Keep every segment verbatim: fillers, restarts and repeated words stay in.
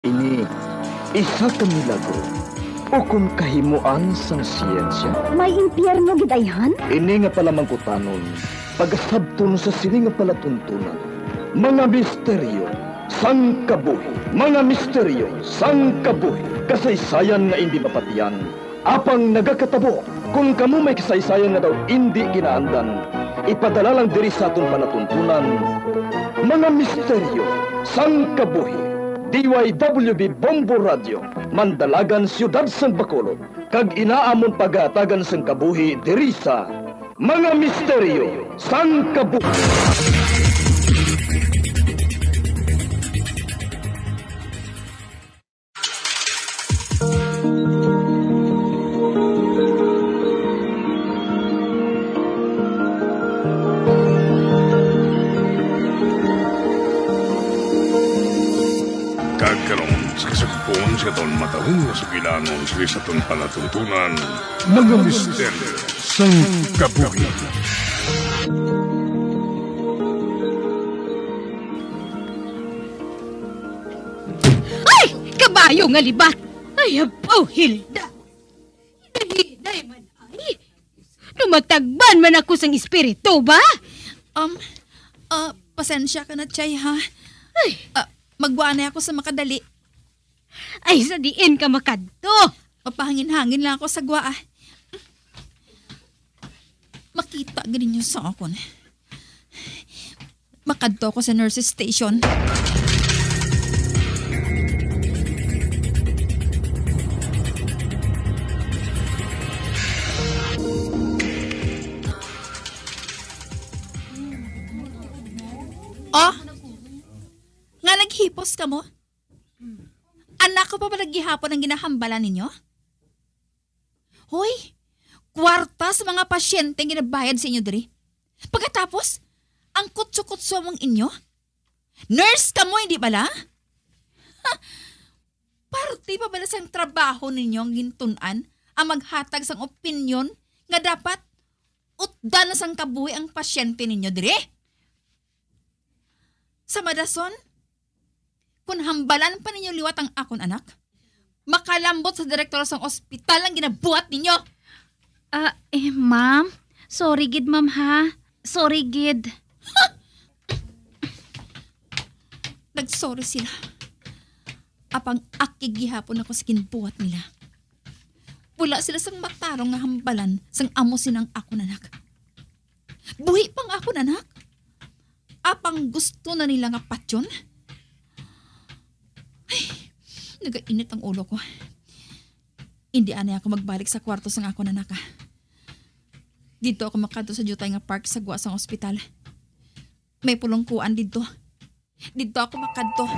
Ini isa ka milagro ukon kahimoan sang siyensya. May impyerno gid ayhan? Ini nga palamangkutanon pagasabton sa sini nga palatuntunan. Mga misteryo sang kabuhi. Mga misteryo sang kabuhi. Kasaysayan nga indi mapatian. Apang nagakatabo, kon kamo may kasaysayan nga daw indi ginaandan, ipadala lang diri sa aton palatuntunan, Mga Misteryo sang Kabuhi, D Y W B Bombo Radio, Mandalagan, Siyudad sang Bacolod, kag ina amon pagahatagan sang kabuhi diri sa Mga Misteryo sang Kabuhi. Kag karon, sa kasugpon sa aton matahom nga sugilanon sa aton palatuntunan, Mga Misteryo sang Kabuhi. Ay! Kabayo nga libat! Ay, abaw, Hilda! Hinay-hinay man, ay! Lumatagban man ako sang espiritu, ba? Um, ah, pasensya ka na, Chay, ha? Ay! Ah, magwa na ako sa makadali. Ay, sa diin ka makadto? Mapahangin-hangin lang ako sa gwa, ah. Makita gid ninyo sa akon. Makadto ako sa nurses station. Oh, nga naghipos kamo? Anak ko pa bala gihapon ang ginahambalan ninyo? Hoy, kwarta sa mga pasyente ang ginabayad sa inyo diri. Pagkatapos, ang kutso-kutso mong inyo? Nurse kamo, hindi bala? Ha? Parte pa bala sang trabaho ninyo ang gintun-an ang maghatag sang opinyon nga dapat utdan na sang kabuhi ang pasyente ninyo diri? Sa madason, kon hambalan pa ninyo liwat ang akon anak, makalambot sa direktor sang ospital ang ginabuhat ninyo. Ah, eh, ma'am. Sorry gid, ma'am, ha. Sorry gid. Nagsorry sila. Apang akig gihapon ako sa ginbuhat nila. Wala sila sang matarong nga hambalan sang amo sina ang akon anak. Buhi pa ang akon anak. Apang gusto na nila nga patyon? Ay, nagainit ang ulo ko. Hindi anay ako magbalik sa kwarto sang akon anak, ah. Didto ako makadto sa diutay nga park sa gwa sang ospital. May pulongkuan didto. Didto ako makadto.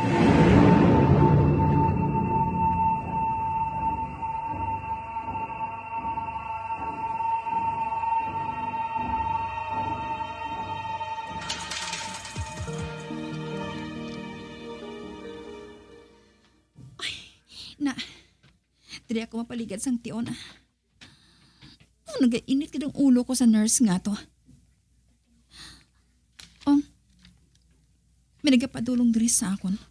Ay, na, diri ako mapaligad sang tion, ah. Oh, nagainit gid ang ulo ko sa nurse nga to. Oh, may nagapadulong diri sa akon.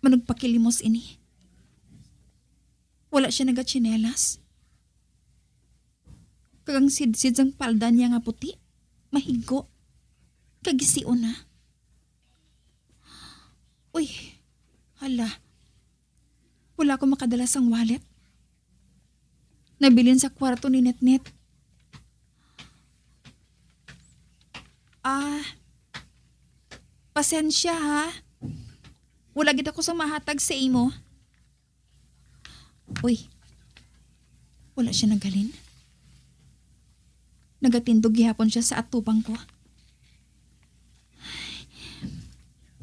Manugpakilimos ini. Wala siya nagatsinelas. Kag ang sidsid sang palda niya nga puti, mahigo. Kag gision na. Uy, hala. Wala ko makadala sang wallet. Nabilin sa kwarto ni Netnet. Ah, pasensya ha. Wala gid ako sang mahatag sa imo. Uy, wala siya naghalin. Nagatindog gihapon siya sa atubang ko.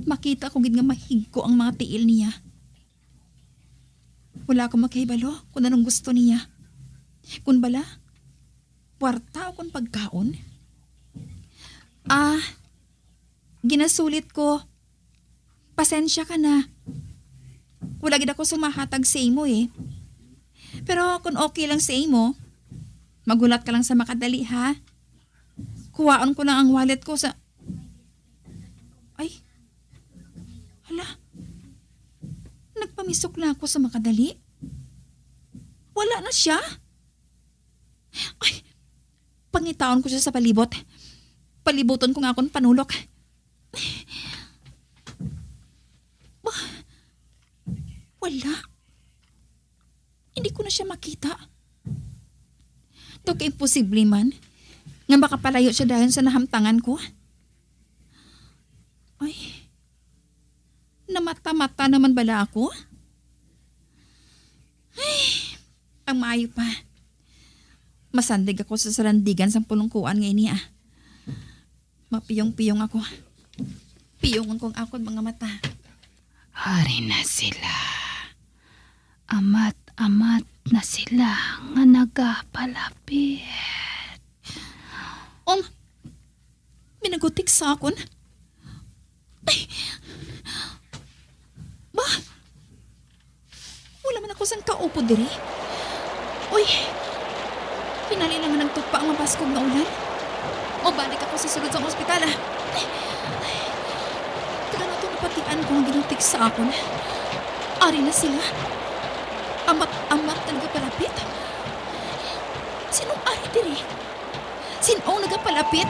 Makita ko gid nga mahigo ang mga tiil niya. Wala ako makahibalo kung anong gusto niya. Kung bala, kwarta o kung pagkaon. Ah, ginasulit ko. Pasensya ka na. Wala gid ako sang mahatag sa imo, eh. Pero kung okay lang sa imo, maghulat ka lang sa makadali, ha? Kuhaon ko lang ang wallet ko sa, ay. Hala. Pamisok lang ako sa makadali. Wala na siya. Ay, pangitaon ko siya sa palibot. Palibuton ko nga akong panulok. Ba, wala. Hindi ko na siya makita. Daw kay imposible man nga makapalayo siya dayon sa nahamtangan ko. Ay, namata-mata naman bala ako? Ay, ang maayo pa, masandig ako sa salandigan sang pulungkuan nga ini, ah. Mapiyong-piyong ako. Piyongon ko ang akon mga mata. Ari na sila. Amat-amat na sila nga nagapalapit. Um, may nagutik sa akon. Ay! Ba? Wala man ako sang kaupod diri. Uy! Kinali lang nga nagtupa ang mabaskog nga ulan. Mobalik ako sa sulod sang ospital, ah. Ay! Taga na to napatian ko nga ginutik sa akon. Ari na sila. Amat-amat na nagapalapit. Sino ari diri? Sin-o ang nagapalapit?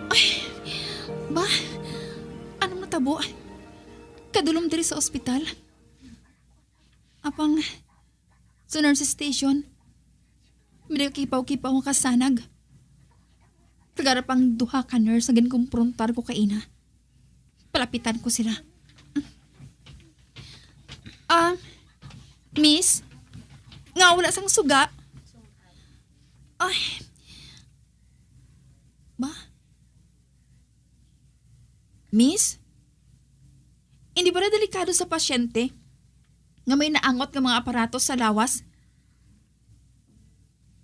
Ay, ba? Anong natabo? Kadulom diri sa ospital. Apang sa nurse station, may nagkipaw-kipaw nga kasanag. Taga ra pang duha ka nurse nga ginkumprontar ko kaina. Palapitan ko sila. Ah, miss, nga wala sang suga? Ay, ba? Miss? Hindi ba na delikado sa pasyente nga may naangot nga mga aparato sa lawas?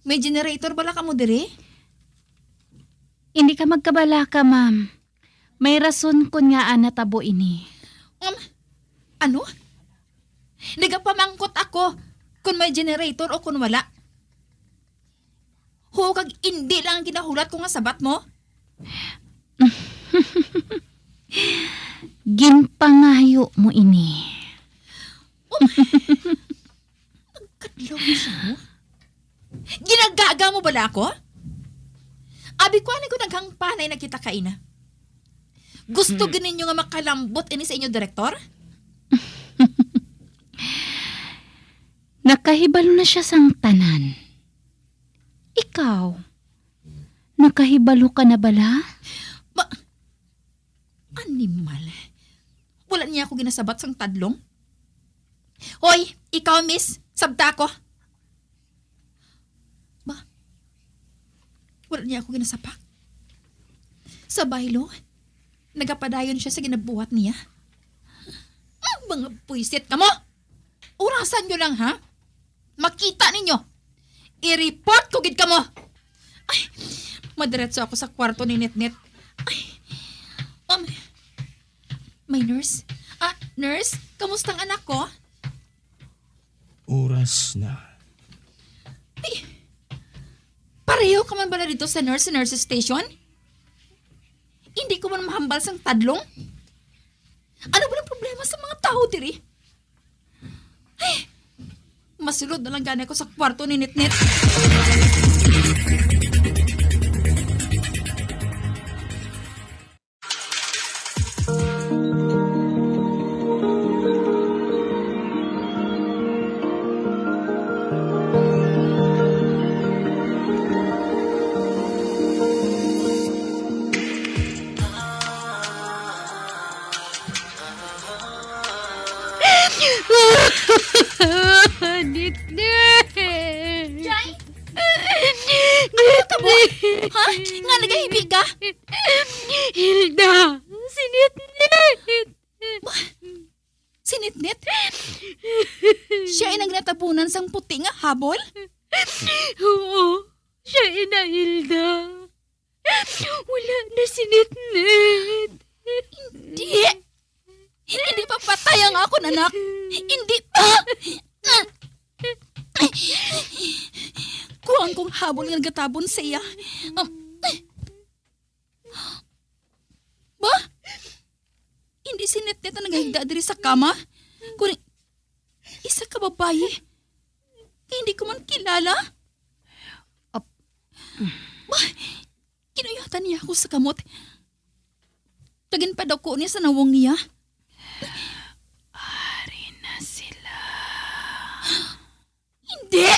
May generator bala kamo diri? Hindi ka magkabalaka, ma'am. May rason kon ngaa natabo ini. Um, ano? Nagapamangkot ako kon may generator o kon wala. Huo kag indi lang ang ginahulat ko nga sabat mo. Ginpangayo mo ini. Um, nagkadlaw mo siya, oh. Ginagaga mo bala ako? Abi ko, ani ko naghangpanay na kita kaina. Gusto Hmm. gid ninyo nga makalambot ini sa inyo direktor? Nakahibalo na siya sang tanan. Ikaw, nakahibalo ka na bala? Ma-, animal. Wala niya ako ginasabat sang tadlong. Hoy, ikaw, miss, sabta ko. Ba? Wala niya ako ginasapak. Sa baylo, nagapadayon siya sa ginabuhat niya. Ang mga buwisit kamo! Orasan nyo lang, ha? Makita ninyo. I-report ko gid kamo. Ay, madiretso ako sa kwarto ni Nitnit. Ay, um, may nurse? Ah, nurse, kamusta ang anak ko? Oras na. Ay, pareho ka man bala dito sa nurse, nurse station? Hindi ko man mahambal sang tadlong? Ano ba ang problema sa mga tao diri? Ay, masulod na lang gani ako sa kwarto ni Nitnit. Nitnit! Jai? Ano tabo? Ha? Nga nagahibi ka? Hilda, si Nitnit! Ba? Si Nitnit? Siya ay ang ginatabunan sang puti nga habol? Oo, siya ina, Hilda. Wala na si Nitnit. Hindi! Akon anak. Hindi pa. Kuwang kong habol nga nagatabon sa iya. Um, ba? Hindi si Netnet ang nagahigda diri sa kama? Kundi isa ka babayi nga hindi ko man kilala? Ap- Ba? Kinuyatan niya ako sa kamot. Kag ginpaduko niya sa nawong niya. Ari na sila. Hindi!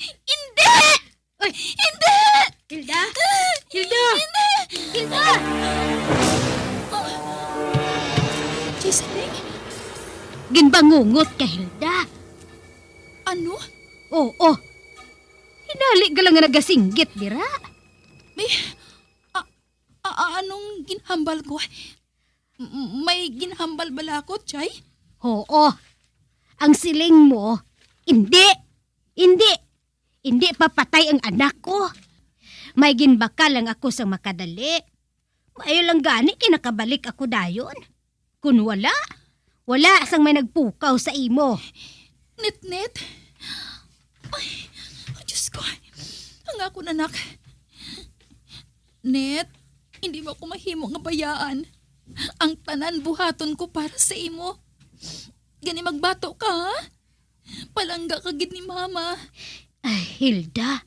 Hindi! Uy! Hindi! Hilda! Hilda! Hindi! Hilda! Jesseline? Ginbangungot ka, Hilda. Ano? Oo. Hinali ka lang nga nagasinggit dira. May, a, a, anong ginhambal ko? M-, may ginhambal bala ako, Chay? Oo. Ang siling mo, hindi. Hindi. Hindi papatay ang anak ko. May ginbakal lang ako sa makadali. Maayo lang gani kay nakabalik ako dayon. Kun wala, wala sang may nagpukaw sa imo. Nitnit? Ay, oh, Diyos ko. Ang akon anak. Nit, hindi mo ako mahimo nga bayaan. Ang tanan buhaton ko para sa imo. Gani magbato ka, ha? Palangga ka gid ni Mama. Ay, Hilda,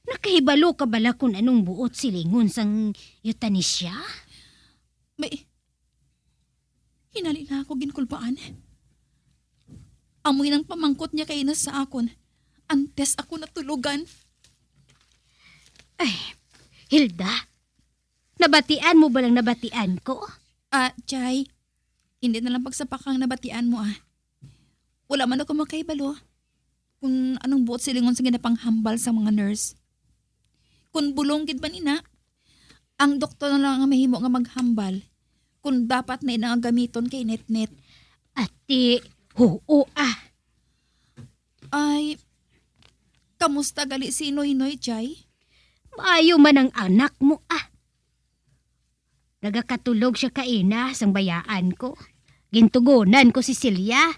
nakahibalo ka bala kung anong buot silingon sang euthanasia? May, hinali na ako ginkulbaan. Amoy nang pamangkot niya kaina sa akon, antes ako natulogan. Ay, Hilda, nabatian mo ba lang nabatian ko? Ah, Chay, hindi na lang pagsapakang nabatian mo, ah. Wala man ako makahibalo kung anong buot silingon sa ginapanghambal sang mga nurse. Kung bulong gid man ina, ang doktor na lang ang mahimo nga maghambal kung dapat na ina nga gamiton kay Netnet. Ati, huo, ah. Ay, kamusta gali si Noynoy, Chay? Maayo man ang anak mo, ah. Nagakatulog siya kaina sang bayaan ko. Gintugonan ko si Celia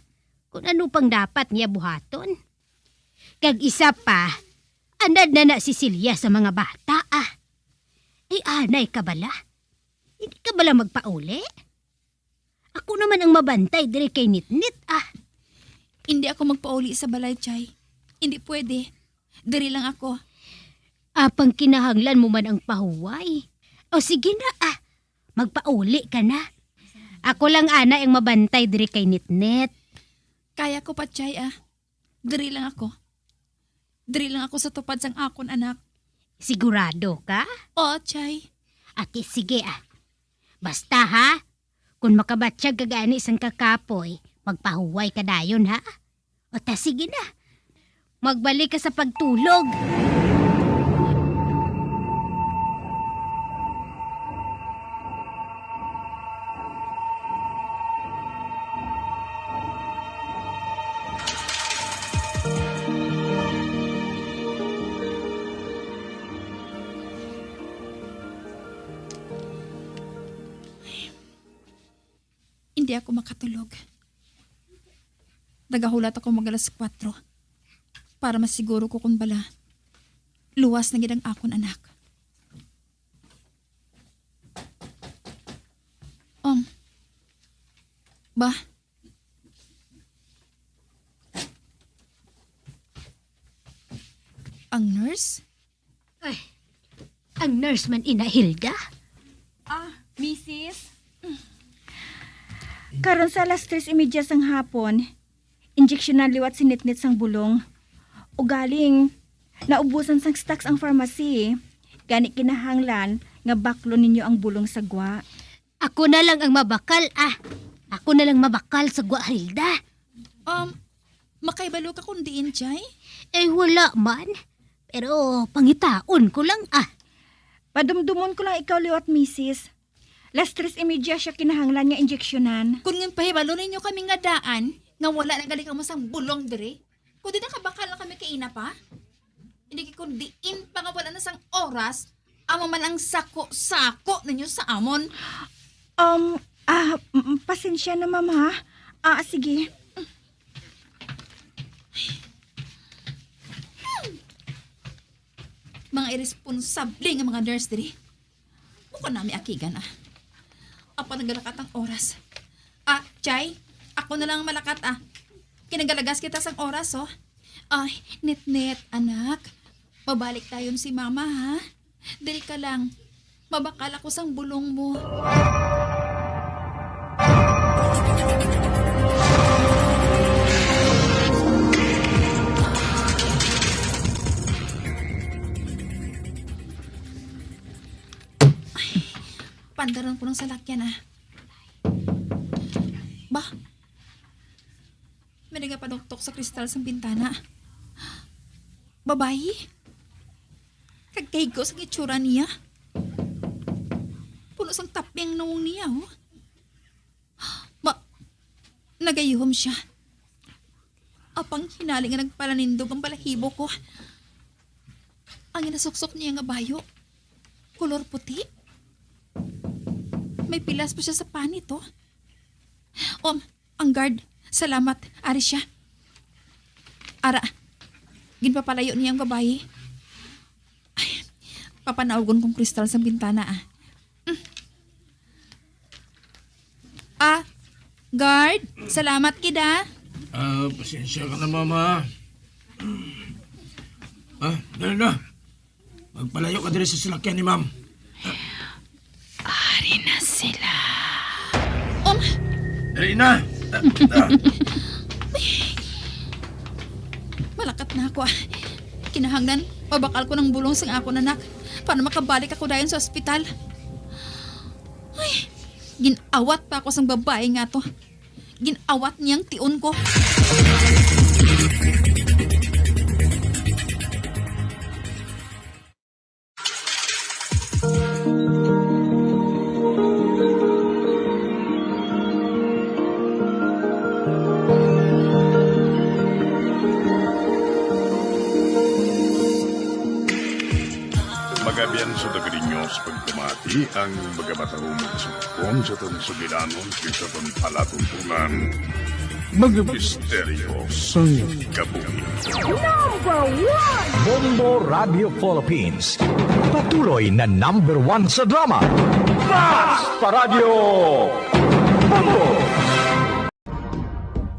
kung ano pang dapat niya buhaton. Kag isa pa, anad na na si Celia sa mga bata, ah. Ay, anay ka bala? Hindi ka bala magpauli? Ako naman ang mabantay diri kay Nitnit, ah. Hindi ako magpauli sa balay, Chay. Hindi pwede. Diri lang ako. Apang kinahanglan mo man ang pahuway. O sige na, ah. Magpauli ka na. Ako lang ana ang mabantay diri kay Nitnit. Kaya ko pa, Chay, ah. Diri lang ako. Diri lang ako sa tupad sang akon anak. Sigurado ka? Oo, Chay. Ati, sige, ah. Basta, ha? Kung makabatyag ka gani sang kakapoy, magpahuway ka dayon, ha? O ta, sige na. Magbalik ka sa pagtulog. Hindi ako makatulog. Nagahulat ako mag alas kuwatro para masiguro ko kung bala luwas na gid ang akon anak. Um, ba? Ang nurse? Ay, ang nurse man ina, Hilda? Ah, misis? Karon sa alas tres y media sang hapon, injeksyonan liwat si Nitnit sang bulong. Ugaling, naubusan sang stocks ang pharmacy. Gani kinahanglan nga baklon ninyo ang bulong sa gwa. Ako na lang ang mabakal, ah. Ako na lang mabakal sa gwa, Hilda. Um, makahibalo ka kung diin, Chay? Eh, wala man. Pero pangitaon ko lang, ah. Padumdumon ko lang ikaw liwat, misis. Las tres y media siya kinahanglan nga injeksyonan. Kung ginpahibalo ninyo kami nga daan, nga wala na gali kamo sang bulong diri, kung di nakabakal na kami kaina pa, hindi kay kung diin pa nga wala na sang oras, amo man ang sako-sako ninyo sa amon. Um, ah, m-, m-, pasensya na, ma'am, ha? Ah, sige. Mga iresponsable nga mga nurse diri. Mukha nami akigan, ah. Apan nagalakat ang oras. Ah, Chay, ako na lang ang malakat, ah. Kinagalagas kita sang oras, oh. Ay, Nitnit, anak. Mabalik tayon si Mama, ha? Diri ka lang. Mabakal ako sang bulong mo. Ay, pandaron ko ng salakyan, ah. Ba? May nagapaduktok sa kristal sang bintana. Babayi? Kag kahigo sang itsura niya. Puno sang tapi ang nawong niya, oh. Ma, nagayuhom siya. Apang hinali nga nagpalanindog ang balahibo ko. Ang ginasuksok niya nga bayo, kolor puti. May pilas pa siya sa panit, oh. Um, ang guard, salamat. Ari siya. Ara, ginpapalayo niya ang babayi. Ay, papanaugon kong kristal sa bintana, ah. Mm. Ah, guard, salamat gid, ah. Ah, pasensya ka na, mama. Ah, dali na. Magpalayo ka diri sa salakyan ni ma'am. Ari na sila. Um, Dali na. Ah, ah. Malakat na ako, ah. Kinahanglan, mabakal ko ng bulong sang akon anak para makabalik ako dayon sa ospital. Ay, gin-awat pa ako sang babae nga to. Gin-awat niyang tion ko. Magabian sa Dagrinyo sa pagpamati ang mga matahumong sugpon sa aton sugilanon kag sa aton palatuntunan. Mga misteryo sang kabuhi. Number one! Bombo Radio Philippines. Patuloy na number one sa drama. Basta Radyo Bombo!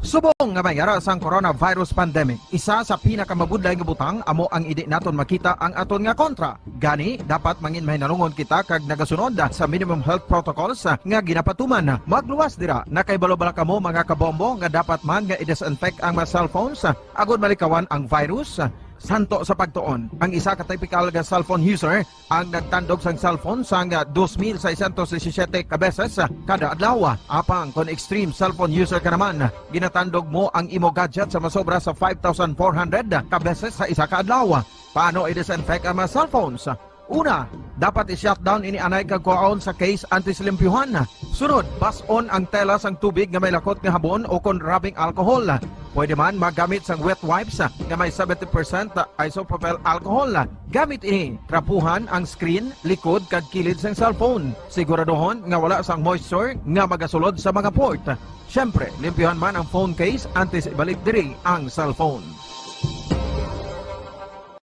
Subong nga may ara sang coronavirus pandemic, isa sa pinakamabudlay nga butang amo ang indi naton makita ang aton nga kontra. Gani, dapat mangin mahinalungon kita kag nagasunod sa minimum health protocols nga ginapatuman. Magluwas dira, nakahibalo bala kamo, mga kabombo, nga dapat man nga i-disinfect ang mga cellphones agud malikawan ang virus? Santo sa pagtuon, ang isa ka typical nga cellphone user ang nagtandog sang cellphone sang dos mil seiscientos disisiyete ka beses kada adlaw. Apang kon extreme cellphone user ka naman, ginatandog mo ang imo gadget sa masobra sa five thousand four hundred ka beses sa isa ka adlaw. Paano i-disinfect ang mga cellphones? Una, dapat i-shutdown ini anay kag kuhaon sa case antes limpyuhan. Sunod, bas-on ang tela sang tubig nga may lakot nga habon o kon rubbing alcohol. Pwede man magamit sang wet wipes nga may seventy percent isopropyl alcohol. Gamit ini, trapuhan ang screen, likod, kag kilid sang cellphone. Siguraduhon nga wala sang moisture nga magasulod sa mga port. Siyempre, limpyuhan man ang phone case antes ibalik diri ang cellphone.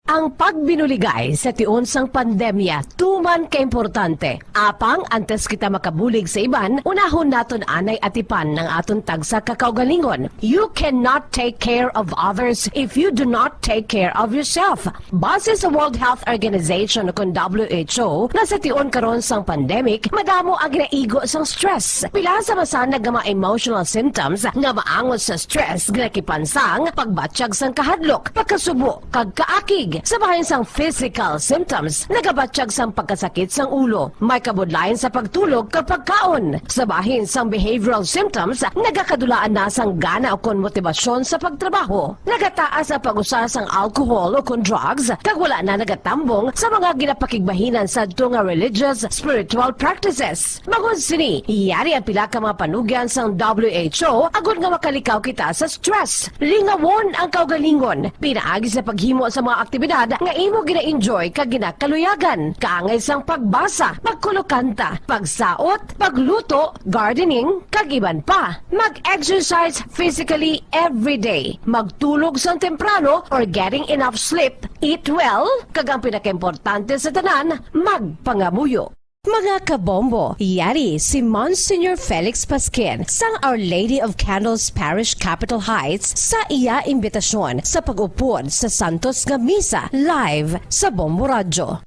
Ang pagbinuligay sa tion sang pandemya tuman ka importante. Apang antes kita makabulig sa iban, unahon naton anay atipan ang aton tagsa ka kaugalingon. You cannot take care of others if you do not take care of yourself. Base sa World Health Organization o kon W H O, nga sa tion karon sang pandemic, madamo ang ginaigo sang stress. Pila sa masanag nga mga emotional symptoms nga maangot sa stress ginakipan sang pagbatyag sang kahadlok, pagkasubo, kag kaakig. Sa bahin sang physical symptoms, nagabatyag sang pagkasakit sang ulo, may kabudlayan sa pagtulog kag pagkaon. Sa bahin sang behavioral symptoms, nagakadulaan na sang gana ukon motibasyon sa pagtrabaho. Nagataas ang pag-usa sang alcohol ukon drugs, kag wala na nagatambong sa mga ginapakigbahinan sadto nga religious, spiritual practices. Bangod sini, yari ang pila ka mga panugyan sang W H O agod nga makalikaw kita sa stress. Lingawon ang kaugalingon pinaagi sa paghimo sa mga aktibidad aktibidad nga imo gina-enjoy kag ginakaluyagan, kaangay sang pagbasa, pagkulokanta, pagsaot, pagluto, gardening, kag iban pa. Mag-exercise physically every day. Magtulog sang temprano or getting enough sleep, eat well, kag ang pinakaimportante sa tanan, magpangamuyo. Mga kabombo, yari si Monsignor Felix Pasquin sang Our Lady of Candles Parish, Capitol Heights, sa iya imbitasyon sa pag-upod sa santos nga misa live sa Bombo Radyo.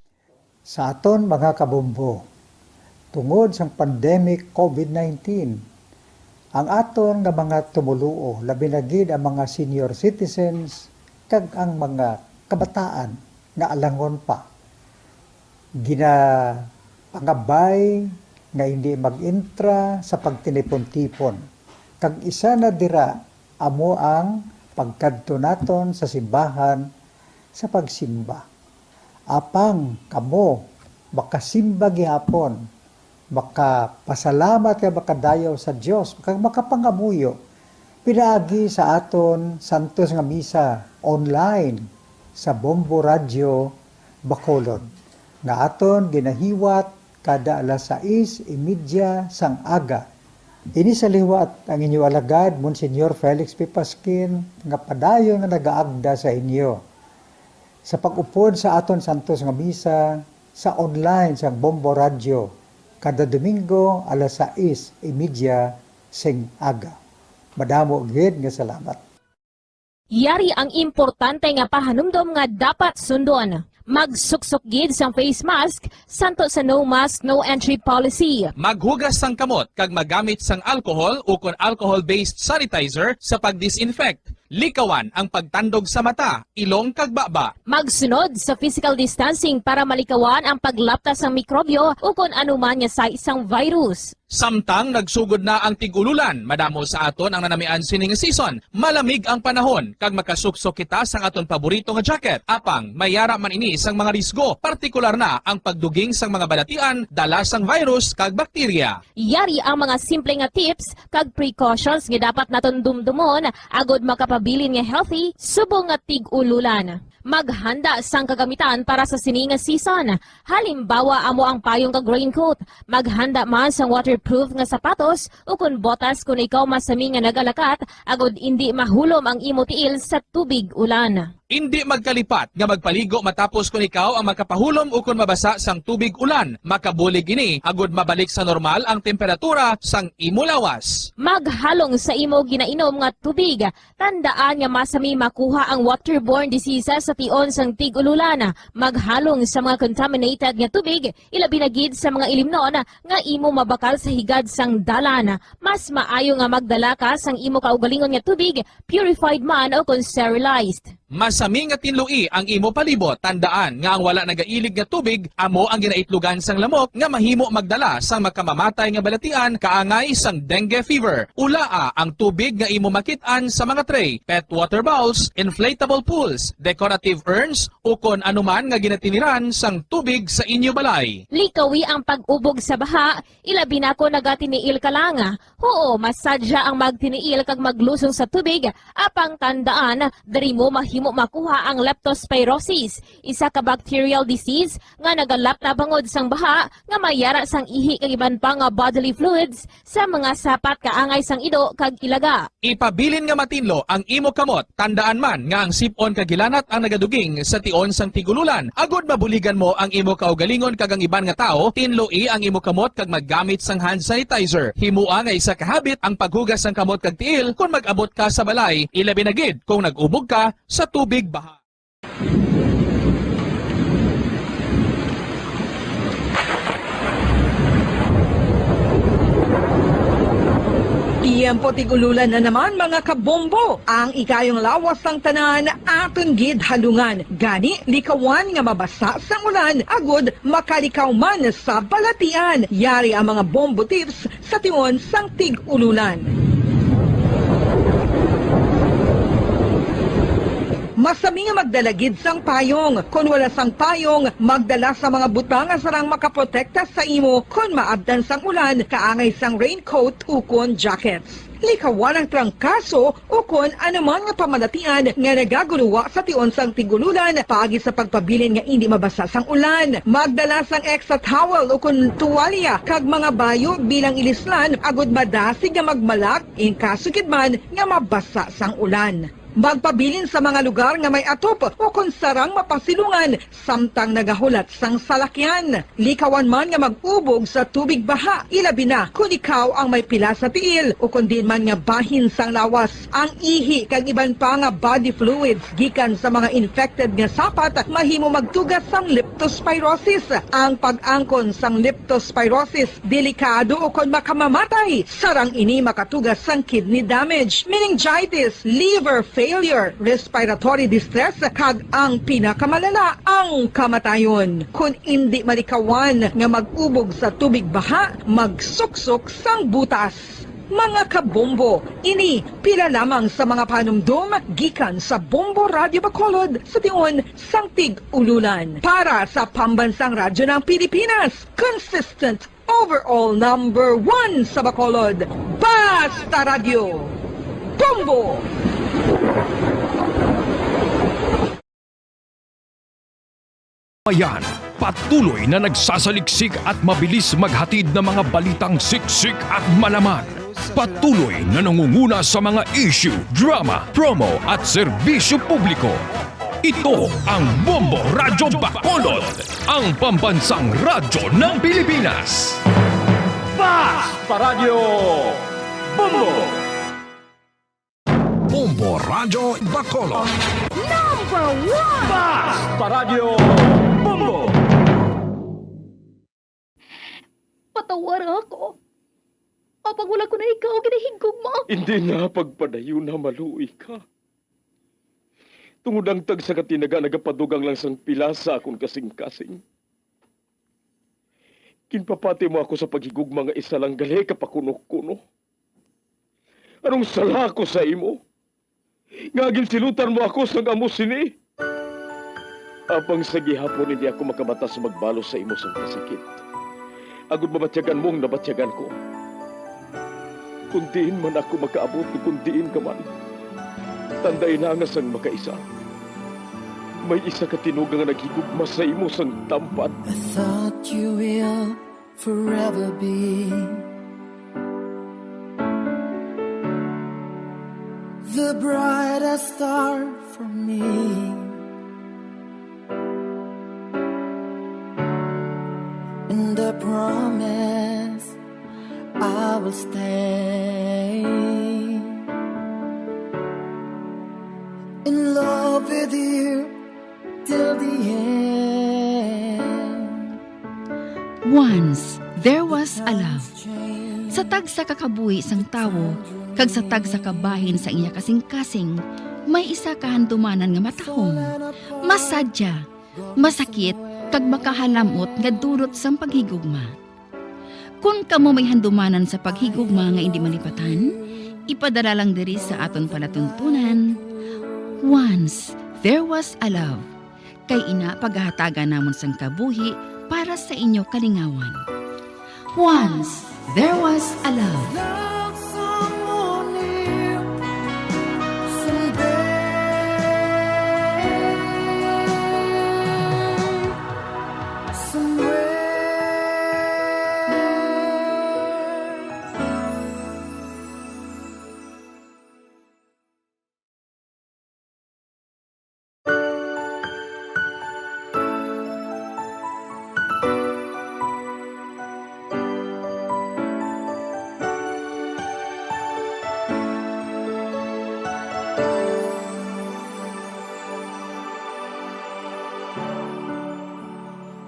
Sa aton mga kabombo, tungod sang pandemic covid nineteen, ang aton nga mga tumoluo, labi na gid ang mga senior citizens kag ang mga kabataan nga alangon pa, ginapangabay nga hindi mag-entra sa pagtinipon-tipon. Kag isa na dira amo ang pagkadto naton sa simbahan sa pagsimba. Apang kamo makasimba gihapon, makapasalamat kag makadayaw sa Dios, kag makapangamuyo pinaagi sa aton santos nga misa online sa Bombo Radyo Bacolod, nga aton ginahiwat kada alas sais y media sang aga. Ini sa liwat ang inyo alagad, Monsignor Felix P. Pasquin, nga padayon nga nagaagda sa inyo sa pag-upod sa aton santos nga misa sa online sang Bombo Radyo kada Domingo alas sais y media sing aga. Madamo gid nga salamat. Yari ang importante nga pahanumdom nga dapat sundon. Magsuksok gid sang face mask, santo sa no mask, no entry policy. Maghugas sang kamot kag magamit sang alcohol ukon alcohol-based sanitizer sa pag-disinfect. Likawan ang pagtandog sa mata, ilong kag baba. Magsunod sa physical distancing para malikawan ang paglapta sang mikrobyo ukon anuman nga sais sang virus. Samtang nagsugod na ang tig-ululan, madamo sa aton ang nanamian sini nga season. Malamig ang panahon, kag makasuksok kita sang aton paborito nga jacket. Apang, may yara man ini sang mga risgo, partikular na ang pagduging sang mga balatian, dala sang virus kag bakterya. Yari ang mga simple nga tips kag precautions nga dapat naton dumdumon agod makapabilin nga healthy subong nga tig-ululan. Maghanda sang kagamitan para sa sini nga season. Halimbawa, amo ang payong kag raincoat. Maghanda man sang waterproof nga sapatos ukon botas kon ikaw masami nga nagalakat agod indi mahulom ang imo tiil sa tubig ulan. Indi magkalipat nga magpaligo matapos kon ikaw ang makapahulom ukon mabasa sang tubig ulan. Makabulig ini agod mabalik sa normal ang temperatura sang imo lawas. Maghalong sa imo ginainom nga tubig. Tandaan nga masami makuha ang waterborne diseases sa tion sang tig-ululan. Maghalong sa mga contaminated nga tubig, ilabi na gid sa mga ilimnon nga imo mabakal sa higad sang dalan. Mas maayo nga magdala ka sang imo kaugalingon nga tubig, purified man o kon sterilized. Masami nga tinloi ang imo palibot. Tandaan nga ang wala nagailig nga tubig amo ang ginaitlogan sang lamok nga mahimo magdala sang makamamatay nga balatian kaangay sang dengue fever. Ulaa ang tubig nga imo makit-an sa mga tray, pet water bowls, inflatable pools, decorative urns, ukon anuman nga ginatiniran sang tubig sa inyo balay. Likawi ang pag-ubog sa baha, ilabi na kon nagatiniil ka lang. Huo, masadya ang magtiniil kag maglusong sa tubig, apang tandaan, diri mo mahimo makuha ang leptospirosis, isa ka bacterial disease nga nagalapta bangod sang baha nga may yara sang ihi kag iban pa nga bodily fluids sa mga sapat kaangay sang ido kag ilaga. Ipabilin nga matinlo ang imo kamot. Tandaan man nga ang sip-on kag hilanat ang nagaduging sa tion sang tig-ululan. Agod mabuligan mo ang imo kaugalingon kag ang iban nga tawo, tinloi ang imo kamot kag maggamit sang hand sanitizer. Himoa nga isa ka habit ang paghugas sang kamot kag tiil kon mag-abot ka sa balay, ilabi na gid kung nag-ubog ka sa tubig baha. Tiyempo tig-ululan na naman, mga kabombo. Ang ikayong lawas sang tanan aton gid halungan. Gani, likawan nga mabasa sang ulan agud makalikaw man sa balatian. Yari ang mga bombo tips sa tion sang tig-ululan. Masami nga magdala gid sang payong. Kon wala sang payong, magdala sa mga butang nga sarang makaprotekta sa imo kon maabtan sang ulan, kaangay sang raincoat ukon jackets. Likawan ang trangkaso ukon anuman nga pamalatian nga nagaguluwa sa tion sang tig-ululan paagi sa pagpabilin nga indi mabasa sang ulan. Magdala sang extra towel ukon tuwalya kag mga bayo bilang ilislan agud madasig nga magmalak in kaso gid man nga mabasa sang ulan. Magpabilin sa mga lugar nga may atop ukon sarang mapasilungan samtang nagahulat sang salakyan. Likawan man nga mag-ubog sa tubig baha, ilabi na kon ikaw ang may pila sa tiil ukon diin man nga bahin sang lawas. Ang ihi kag iban pa nga body fluids gikan sa mga infected nga sapat mahimo magtuga sang leptospirosis. Ang pag-angkon sang leptospirosis delikado ukon makamamatay. Sarang ini makatuga sang kidney damage, meningitis, liver failure, respiratory distress, kag ang pinakamalala, ang kamatayon. Kon indi malikawan nga mag-ubog sa tubig baha, magsuksok sang butas. Mga kabombo, ini pila lamang sa mga panumdom gikan sa Bombo Radyo Bacolod sa tion sang tig-ululan. Para sa Pambansang Radyo ng Pilipinas, consistent overall number one sa Bacolod, Basta Radyo, Bombo! Ayan, patuloy na nagsasaliksik at mabilis maghatid ng mga balitang siksik at malaman. Patuloy na nangunguna sa mga issue, drama, promo at serbisyo publiko. Ito ang Bombo Radyo Bacolod, ang pambansang radyo ng Pilipinas. Basta Radyo Bombo! Bombo Radyo Bacolod. Number one! Basta Radyo Bombo! Patawara ako. Apang wala ko na ikaw ginahigugma. Hindi na pagpadayon na maluoy ka. Tungod ang tagsa ka tinaga nagapadugang lang sang pila sa akon kasing-kasing. Ginpapati mo ako sa paghigugma nga isa lang gali ka pakuno-kuno. Anong sala ko sa imo? Nga ginsilutan mo ako sang amo sini. Apang sa gihapon hindi ako makamata sa magbalos sa imo sang kasakit, agud mabatyagan mo ang nabatyagan ko. Kung diin man ako makaabot, kung diin ka man, tandai na nga sang makaisa, may isa ka tinuga nga naghigugma sa imo sang tampad. I thought you will forever be the brightest star for me. And I promise I will stay in love with you till the end. Once there was a love. Sa tagsa ka kabuhi sang tawo kag sa tagsa ka bahin sa iya kasing-kasing, may isa ka handumanan nga matahom, masadya, masakit, kag makahalam-ot nga dulot sang paghigugma. Kon kamo may handumanan sa paghigugma nga indi malipatan, ipadala lang diri sa aton palatuntunan, Once There Was a Love. Kay ina pagahatagan namon sang kabuhi para sa inyo kalingawan. Once there was a love.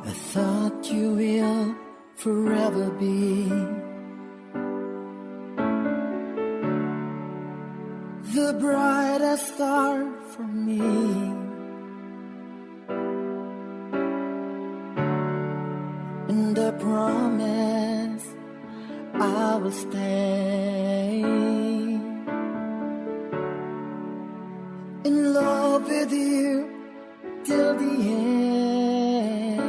I thought you will forever be the brightest star for me. And I promise I will stay in love with With you till the end.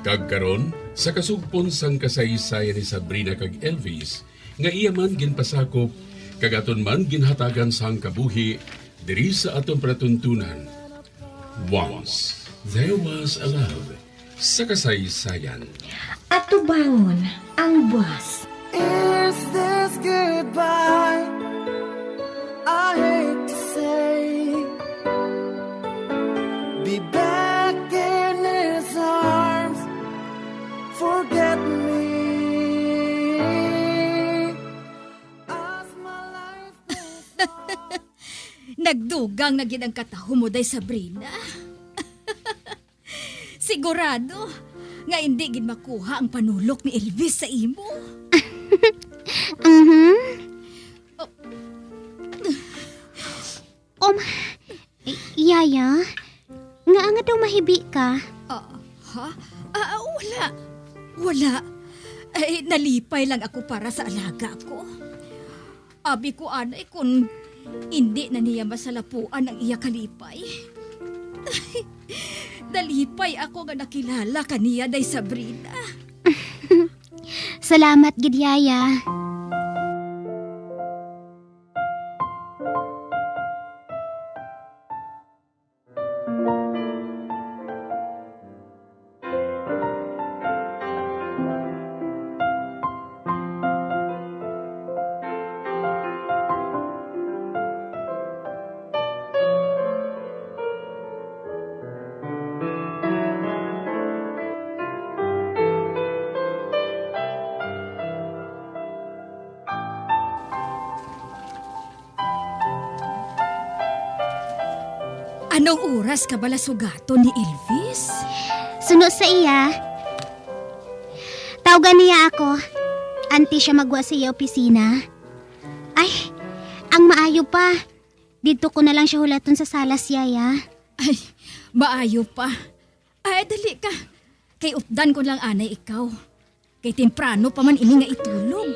Kag karon, sa kasugpon sang kasaysayan ni Sabrina kag Elvis, nga iya man ginpasakop, kag aton man ginhatagan sang kabuhi diri sa aton palatuntunan. Once There Was a Love, sa kasaysayan. Atubangon ang buwas. Is this goodbye? I hate to say. Be back in his arms. Forget me. As my life goes on. Nagdugang na gid ang katahom mo, Day Sabrina. Sigurado nga indi gid makuha ang panulok ni Elvis sa imo. Mhm. Oh. Um, y-, Yaya, nga nga daw mahibi ka? Ah, ha? Ah, ah, wala. Wala. Ay, nalipay lang ako para sa alaga ko. Abi ko anay kun indi na niya masalapuan ang iya kalipay. Nalipay ako nga nakilala ka niya, Day Sabrina. Salamat gid, Yaya. Anong oras ka bala sugaton ni Elvis? Suno sa iya. Tawgan niya ako. Anti siya magwa sa iya opisina. Ay, ang maayo pa. Didto ko na lang siya hulaton sa salas, Yaya. Ay, maayo pa. Ay, dali ka. Kay updan ko lang anay ikaw. Kay temprano pa man ini nga itulog.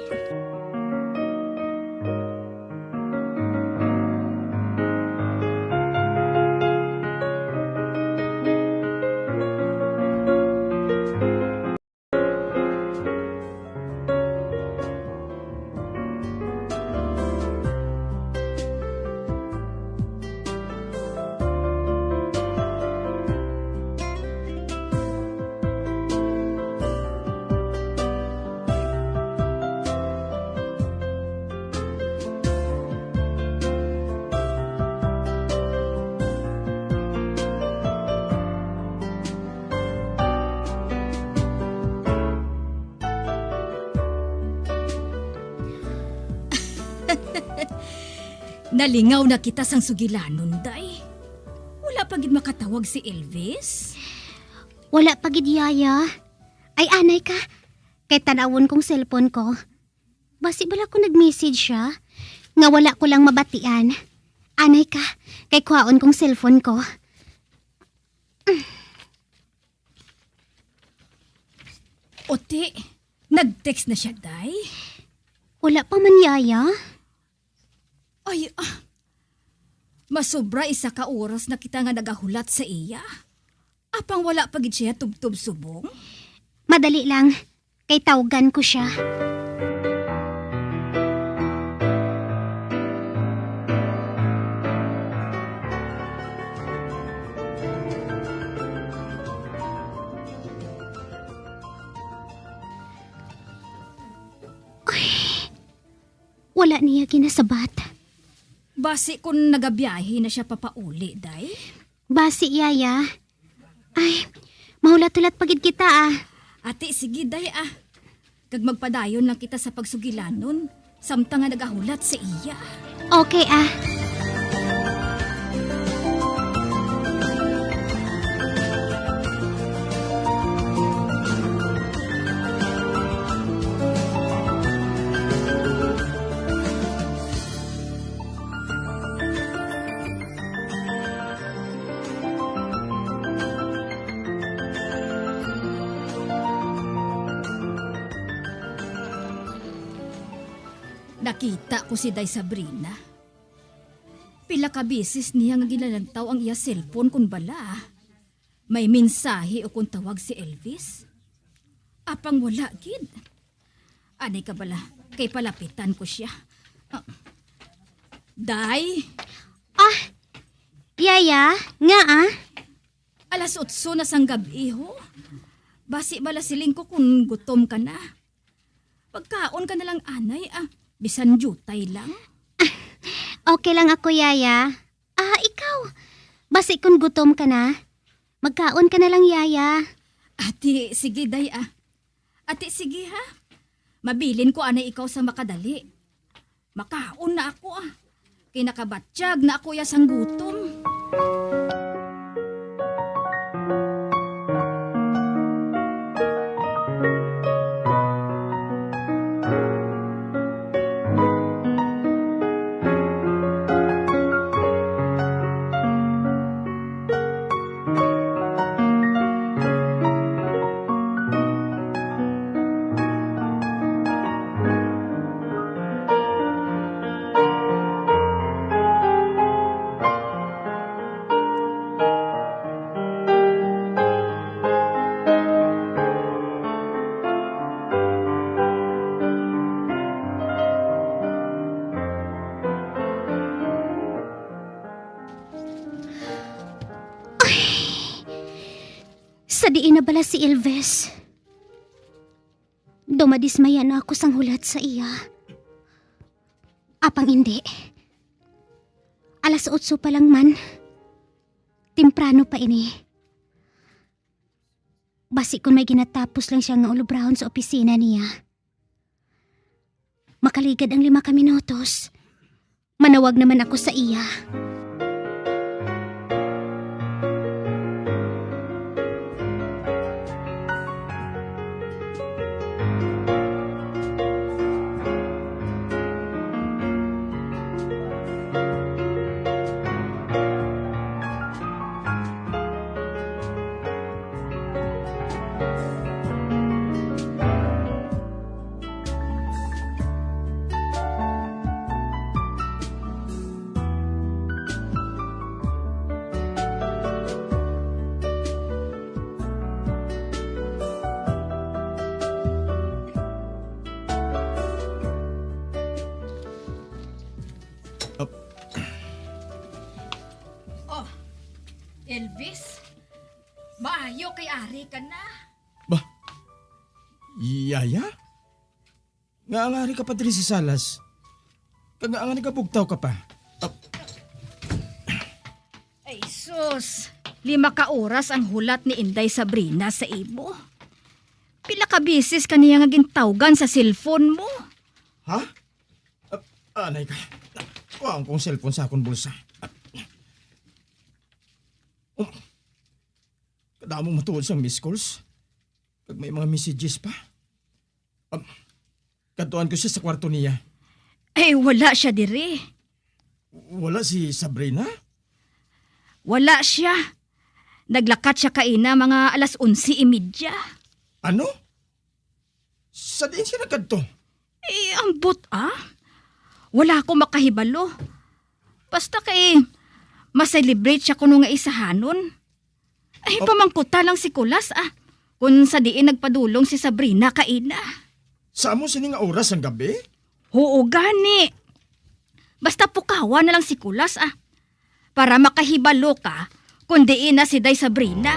Nalingaw na kita sang sugilanon, day. Wala pa gid makatawag si Elvis? Wala pa gid, Yaya. Ay, anay ka. Kay tan-awon kong cellphone ko. Basi bala ko nag-message siya, nga wala ko lang mabatian. Anay ka, kay kuhaon kong cellphone ko. Oti, nag-text na siya, day? Wala pa man, Yaya. Ay, ah. Masobra isa ka oras na kita nga nagahulat sa iya. Apang wala pa gid siya tubtob subong? Madali lang, kay tawgan ko siya. Ay, wala niya ginasabat. Basi kun nagabiyahe na siya papauli, day? Basi, Yaya. Ay, mahulat-hulat pa gid kita, ah. Ati, sige, day, ah. Kag magpadayon lang kita sa pagsugilanon, samtang nga nagahulat sa iya. Okay, ah. Nakita ko si Day Sabrina. Pila ka beses niya nga ginalantaw ang iya cellphone kon bala may mensahe o kon tawag si Elvis. Apang wala gid. Anay ka bala, kay palapitan ko siya. Ah, Day, Ah, Yaya, nga ah? Alas otso na sang gab-i, ho. Basi bala siling ko kung gutom ka na. Pagkaon ka na lang, anay, ah. Bisan diutay lang. Okay lang ako, Yaya. Ah, ikaw? Basi kun gutom ka na, magkaon ka na lang, Yaya. Ati, sige, day, ah. Ati, sige, ha? Mabilin ko anay ikaw sa makadali. Makaon na ako, ah. Kay nakabatyag na ako ya sang gutom. Ay! Sa diin na bala si Elvis? Daw madismaya na ako sang hulat sa iya. Apang indi. Alas otso pa lang man. Temprano pa ini. Basi kun may ginatapos lang siya nga ulobrahon sa opisina niya. Makaligad ang lima ka minutos, manawag naman ako sa iya. Oh, Elvis, maayo kay ari ka na. Ba? Yaya? Nga ang ari ka pa diri sa salas? Kag nga ang nagabugtaw ka pa? Ah, Ay, sus. Lima ka oras ang hulat ni Inday Sabrina sa imo. Pila ka beses ka niya nga gintawgan sa cellphone mo? Ha? Ah, anay ka. Kuhaon kong cellphone sa akong bulsa. Um, kadamo matuod sang missed calls. Kag may mga messages pa. Um, kadtuan ko siya sa kwarto niya. Eh, wala siya diri. Wala si Sabrina? Wala siya. Naglakat siya kaina mga alas onse y media. Ano? Sa diin siya nagkadto? Eh, ambot, ah. Wala ko makahibalo. Basta kay ma-celebrate siya kuno nga isahanon. Ay, oh, pamangkuta lang si Kulas, ah, kung sa diin nagpadulong si Sabrina kaina. Sa amo sini nga oras ang gabi? Oo, gani. Basta pukawa na lang si Kulas, ah, para makahibalo ka kung diin na si Day Sabrina.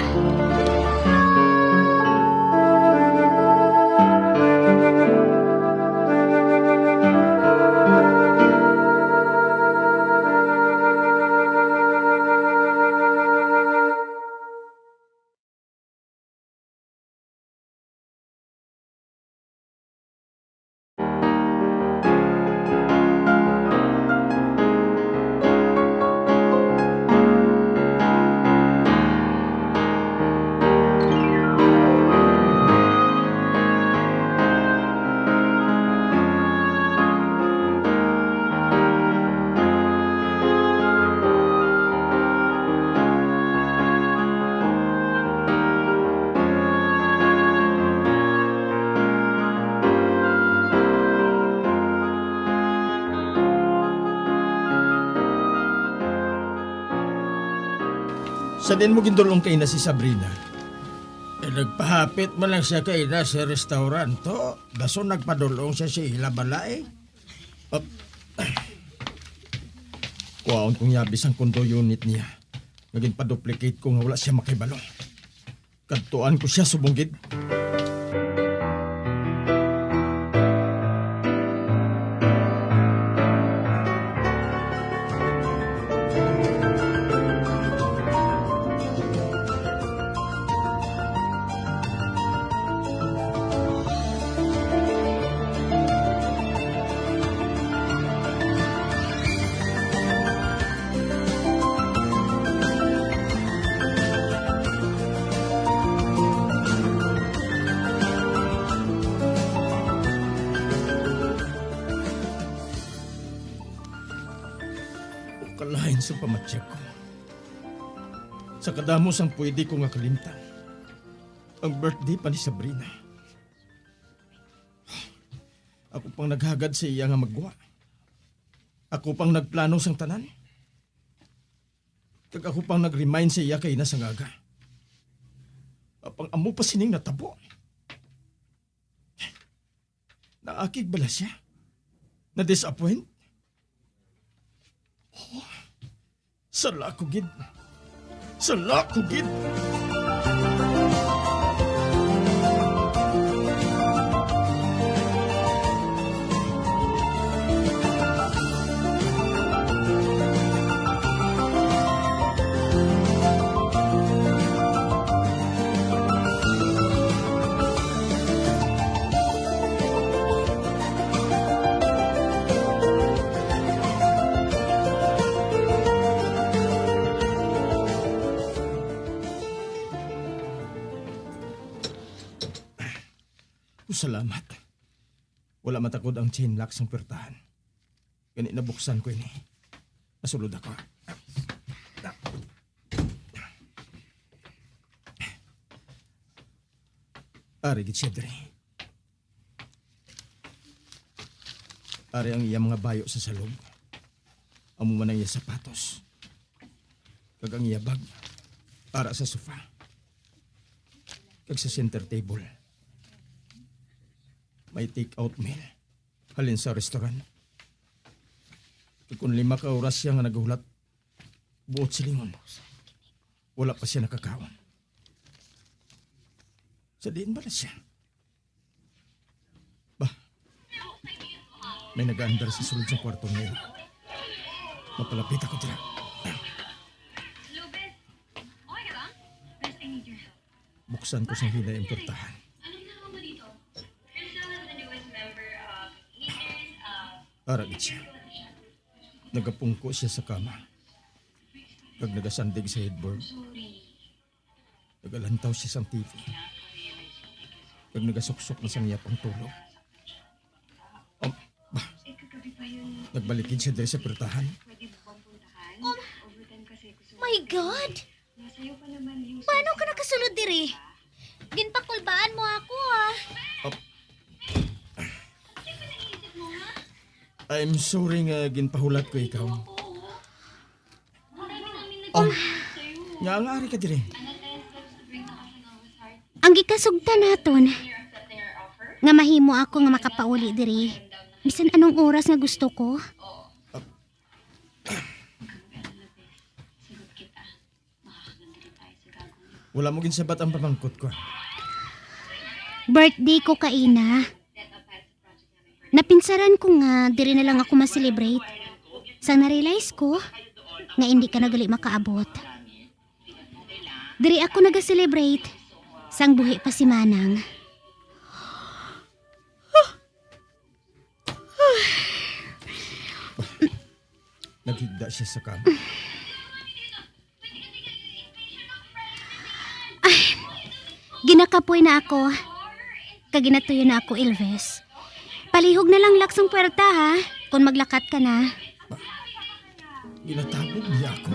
Sa diin mo gindul-ong kaina si Sabrina? Eh, nagpahapit man lang siya kaina sa restaurant, to. Dason nagpadul-ong siya sa ila balay. Ap-, kuhaon kong yabi sang condo unit niya. Nga ginpaduplicate ko nga wala siya makahibalo. Kadtuan ko siya subong gid. O kalain sa pamatyag ko. Sa kadamo sang pwede ko nga kalimtan, ang birthday pa ni Sabrina. Ako pang naghagad sa iya nga magwa. Ako pang nagplano sang tanan. Kag ako pang nag-remind sa iya kaina sang aga. Apang amo pa sining natabo. Naakig bala siya? Na-disappoint? Oh, sala ko gid. Sala ko gid. Oh, salamat. Wala matakod ang chain lock sang puwertahan. Gani nabuksan ko ini. Masulod ako. Ari gid siya diri. Ari ang iya mga bayo sa salog. Amo man ang iya sapatos. Kag ang iya bag ara sa sofa. Kag sa center table, may take-out meal halin sa restaurant. Kag kung lima ka oras siya nga naghulat, buot silingon, wala pa siya nakakaon. Sa diin bala siya? Bah, may nagaandar sa sulod sang kwarto niya. Mapalapit ako dira. Buksan ko sang hinay ang puwertahan. Ara gid siya. Nagapungko siya sa kama, kag nagasandig sa headboard. Nagalantaw siya sang T V, kag nagasuksok na sang iya pangtulog. Um, bah, nagbalik gid siya diri sa puwertahan. Oh my God! Paano ka nakasulod diri? Ginpakulbaan mo ako, ah. Oh. I'm sorry nga ginpahulat ko ikaw. Oh, nga, nga ari ka diri. Ang gikasugtan naton nga mahimo ako nga makapauli diri bisan anong oras nga gusto ko. Wala mo ginsabat ang pamangkot ko. Birthday ko kaina. Napinsaran ko nga diri na lang ako ma-celebrate. Sang na-realize ko nga indi ka na gali makaabot. Diri ako naga-celebrate sang buhi pa si Manang. Naghigda siya sa kama. Ay, ginakapoy na ako. Kag ginatuyo na ako, Elvis. Palihog na lang laksong puwerta, ha, kung maglakat ka na. Ginatabog niya ako.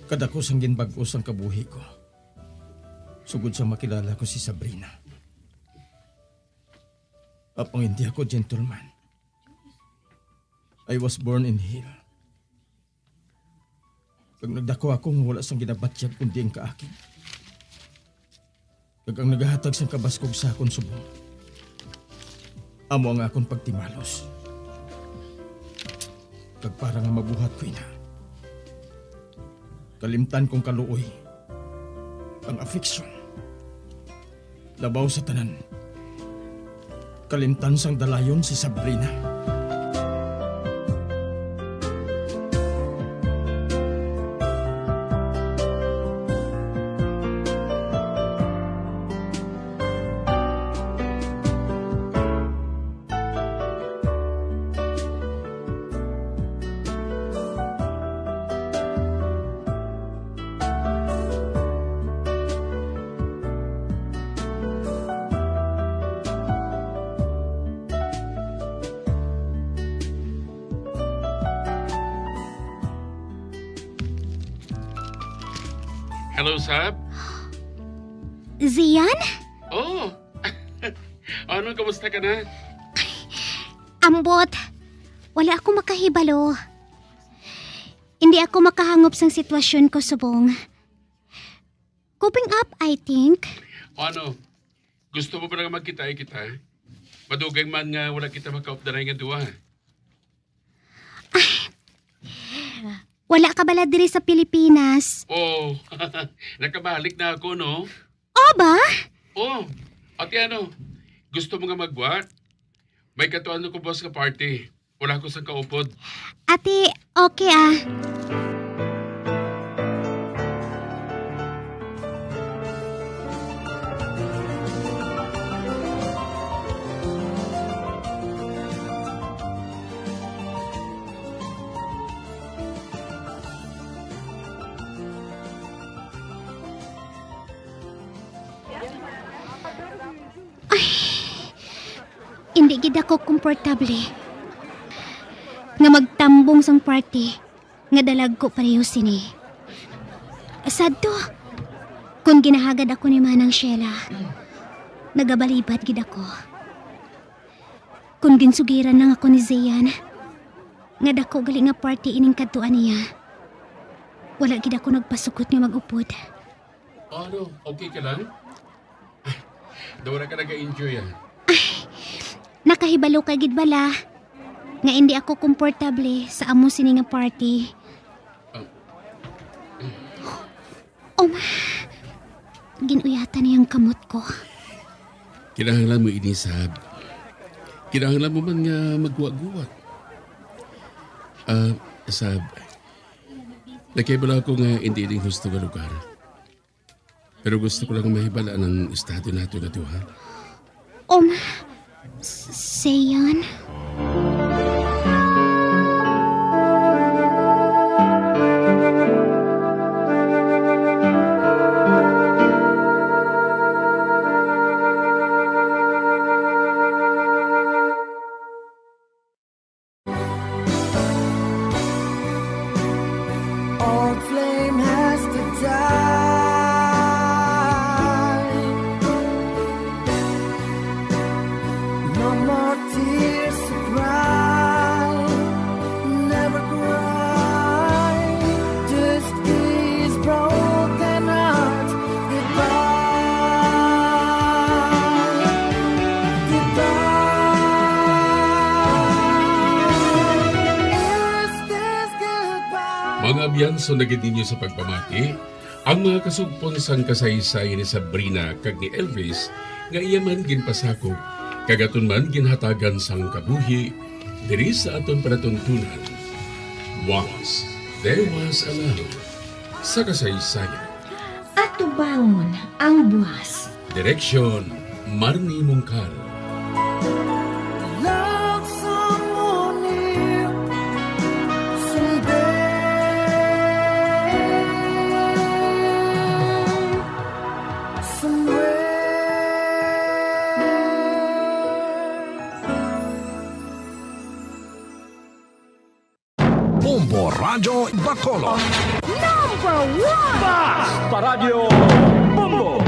Kadako sang ginbag-o sang kabuhi ko, sugod sa makilala ko si Sabrina. Apang hindi ako gentleman. I was born in hell. Kag nagdako ako nga wala sang ginabatyag kundi ang kaakig. Kag ang nagahatag sang kabaskog sa akon subong, amo ang akon pagtimalos. Kag para nga mabuhat ko ina, kalimtan kong kaluoy ang affection. Labaw sa tanan, kalimtan sang dalayon si Sabrina. Hello, Sab. Zian? Oh. Ano, kamusta ka na? Ambot, wala ako makahibalo. Hindi ako makahangop sang sitwasyon ko subong. Coping up, I think. O ano, gusto mo ba nga magkita kita? Madugay man nga wala kita makaupdanay nga duha. Wala ka bala diri sa Pilipinas? Oh, nakabalik na ako, no? O ba? Oh, ate, ano, gusto mo nga magwa? May katuan ko buwas nga party. Wala ko sang kaupod. Ate, okay ah. Ay, hindi gid ako komportable nga magtambong sang party nga dalagko pareho sini. Sad to, kung ginahagad ako ni Manang Sheila, nagabalibad gid ako. Kung ginsugiran lang ako ni Zian nga dako gali nga party ining kadtuan niya, wala gid ako nagpasugot nga mag-upod. Ano, okay ka lang? Daw na ka nag-enjoy, ah. Nakahibalo ka gid bala nga indi ako komportable sa amo sini nga party. Ah. Oh, ma. Gin-uyatan niya ang kamot ko. Kinahanglan mo ini, Sab. Kinahanglan mo man nga magguwa-guwa. Ah, Sab, nakahibalo ako nga indi ini husto nga lugar. Pero gusto ko lang mahibal-an ang estado nato nga duha. Um, s-, Seyon? Old flame has to die. No more tears to cry. Never cry. Just these broken hearts. Goodbye. Goodbye. Is this goodbye? Mga abyan, sunod na gid ninyo sa pagpamati ang mga kasugpon sang kasaysayan ni Sabrina kag ni Elvis nga iya man ginpasakop kag aton man ginhatagan sang kabuhi diri sa aton palatuntunan. Once There Was a Love sa kasaysayan. Atubangon ang buwas. Direksyon, Marnie Mungkal. Love someone new someday, somewhere. Bombo Radyo Bacolod. Number Basta Radyo Bombo!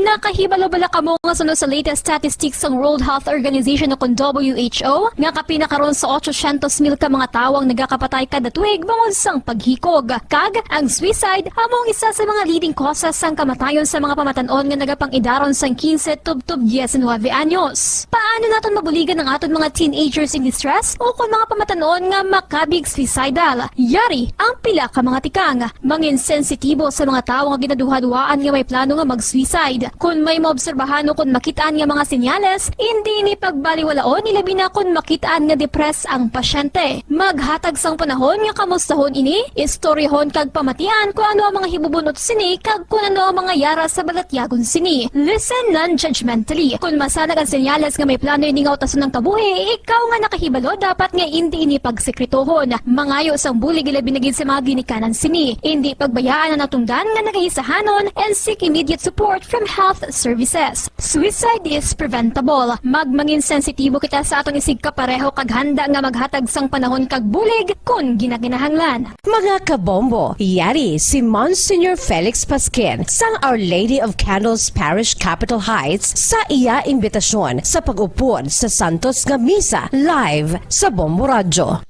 Nakahibalo bala kamo nga suno sa latest statistics sang World Health Organization o kon W H O nga kapin na karon sa otso syentos mil ka mga tawo ang nagakapatay kada tuig bangod sang paghikog, kag ang suicide amo ang isa sa mga leading causes sang kamatayon sa mga pamatan-on nga nagapang-idaron sang quince tubtob diecinuebe anyos. Paano naton mabuligan ang aton mga teenagers in distress o kon mga pamatan-on nga makabig suicidal? Yari ang pila ka mga tikang. Mangin sensitibo sa mga tawo nga ginaduhaduhaan nga may plano nga mag-suicide. Kon may maobserbahan o kon makit-an nga mga senyales, indi ini pagbaliwalaon, ilabi na kon makit-an nga depressed ang pasyente. Maghatag sang panahon nga kamustahon ini, istoryahon kag pamatian kon ano ang mga hibubunot sini kag kon ano ang mga yara sa balatyagon sini. Listen non-judgmentally. Kon masanag ang senyales nga may plano ini nga utason ang kabuhi, ikaw nga nakahibalo dapat nga indi ini pagsekretohon. Mangayo sang bulig ilabi na gid sa mga ginikanan sini. Indi pagbayaan ang natungdan nga nagaisahanon and seek immediate support from health services. Suicide is preventable. Magmangin sensitibo kita sa aton isigkapareho kag handa nga maghatag sang panahon kag bulig kon ginakinahanglan. Mga kabombo, yari si Monsignor Felix Pasquin sang Our Lady of Candles Parish, Capitol Heights, sa iya imbitasyon sa pag-upod sa santos nga misa live sa Bombo Radyo.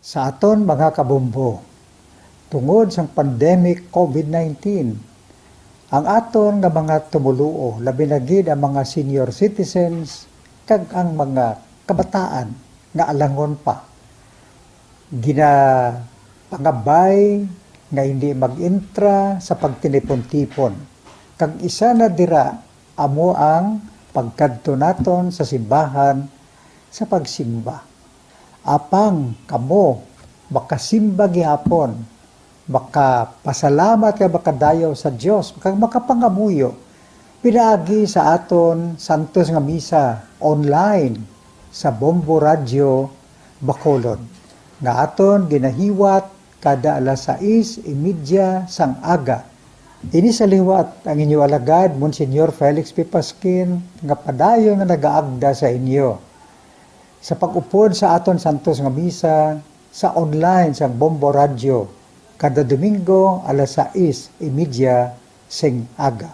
Sa aton mga kabombo, tungod sang pandemic COVID nineteen, ang aton nga mga tumoluo, labi na gid ang mga senior citizens kag ang mga kabataan nga alangon pa, ginapangabay nga hindi mag-intra sa pagtinipon-tipon, kag isa na dira amo ang pagkadto naton sa simbahan sa pagsimba. Apang kamo makasimba gihapon, makapasalamat kag makadayaw sa Dios, kag makapangamuyo pinaagi sa aton santos nga misa online sa Bombo Radyo Bacolod, nga aton ginahiwat kada alas sais y media sang aga. Ini sa liwat ang inyo alagad, Monsignor Felix P. Pasquin, nga padayon nga nagaagda sa inyo sa pag-upod sa aton santos nga misa sa online sang Bombo Radyo kada Domingo alas sais y media sing aga.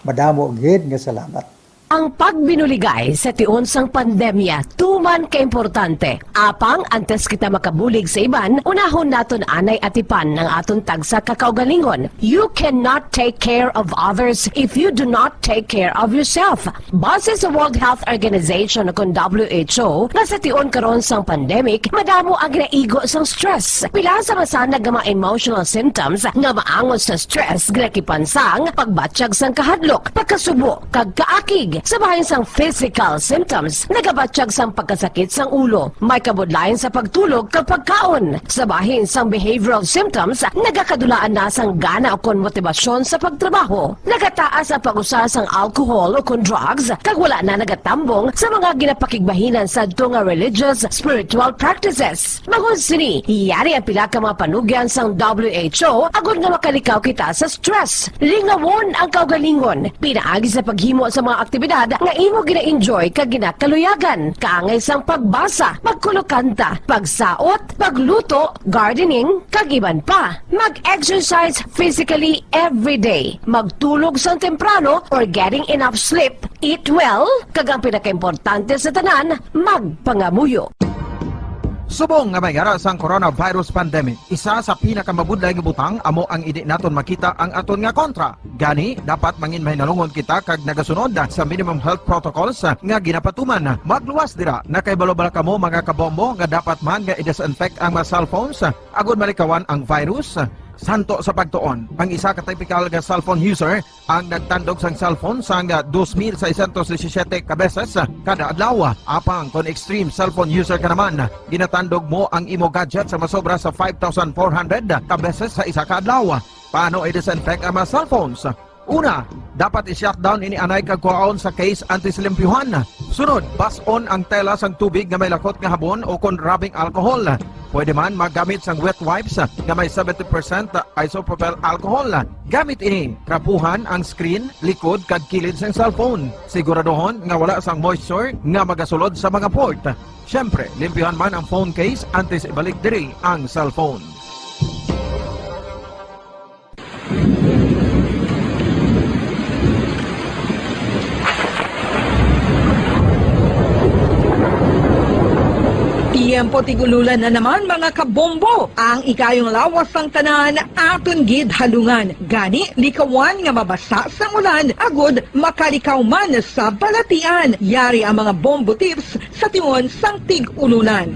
Madamo gid nga salamat. Ang pagbinuligay sa tion sang pandemya tuman ka importante. Apang antes kita makabulig sa iban, unahon naton anay atipan ang aton tagsa ka kaugalingon. You cannot take care of others if you do not take care of yourself. Base sa World Health Organization, kon W H O, nga sa tion karon sang pandemic, madamo ang ginaigo sang stress. Pila sa masanag nga mga emotional symptoms nga maangot sa stress ginakipan sang pagbatyag sang kahadlok, pagkasubo, kag kaakig. Sa bahin sang physical symptoms, nagabatyag sang pagkasakit sang ulo, may kabudlayan sa pagtulog kag pagkaon. Sa bahin sang behavioral symptoms, nagakadulaan na sang gana ukon motibasyon sa pagtrabaho. Nagataas ang pag-usa sang alcohol ukon drugs, kag wala na nagatambong sa mga ginapakigbahinan sadto nga religious, spiritual practices. Bangod sini, yari ang pila ka mga panugyan sang W H O agod nga makalikaw kita sa stress. Lingawon ang kaugalingon pinaagi sa paghimo sa mga aktibidad nga imo gina-enjoy kag ginakaluyagan, kaangay sang pagbasa, pagkulokanta, pagsaot, pagluto, gardening, kag iban pa. Mag-exercise physically every day. Magtulog sang temprano or getting enough sleep. Eat well, kag ang pinakaimportante sa tanan, magpangamuyo. Subong nga may yara sang coronavirus pandemic, isa sa pinakamabudlay nga butang amo ang indi naton makita ang aton nga kontra. Gani, dapat mangin mahinalungon kita kag nagasunod sa minimum health protocols nga ginapatuman. Magluwas dira, nakahibalo bala kamo, mga kabombo, nga dapat man nga i-disinfect ang mga cellphones agud malikawan ang virus? Santo sa pagtuon, ang isa ka typical nga cellphone user ang nagtandog sang cellphone sang dos mil seiscientos disisiete ka beses kada adlaw. Apang kon extreme cellphone user ka naman, ginatandog mo ang imo gadget sa masobra sa five thousand four hundred ka beses sa isa ka adlaw. Paano i-disinfect ang mga cellphones? Una, dapat i-shutdown ini anay kag kuhaon sa case antes limpyuhan. Sunod, bas-on ang tela sang tubig nga may lakot nga habon o kon rubbing alcohol. Pwede man maggamit sang wet wipes nga may seventy percent isopropyl alcohol. Gamit ini, trapuhan ang screen, likod, kag kilid sang cellphone. Siguraduhon nga wala sang moisture nga magasulod sa mga port. Siyempre, limpyuhan man ang phone case antes ibalik diri ang cellphone. Tiyempo tig-ululan na naman, mga kabombo. Ang ikayong lawas sang tanan aton gid halungan. Gani, likawan nga mabasa sang ulan agud makalikaw man sa balatian. Yari ang mga bombo tips sa tion sang tig-ululan.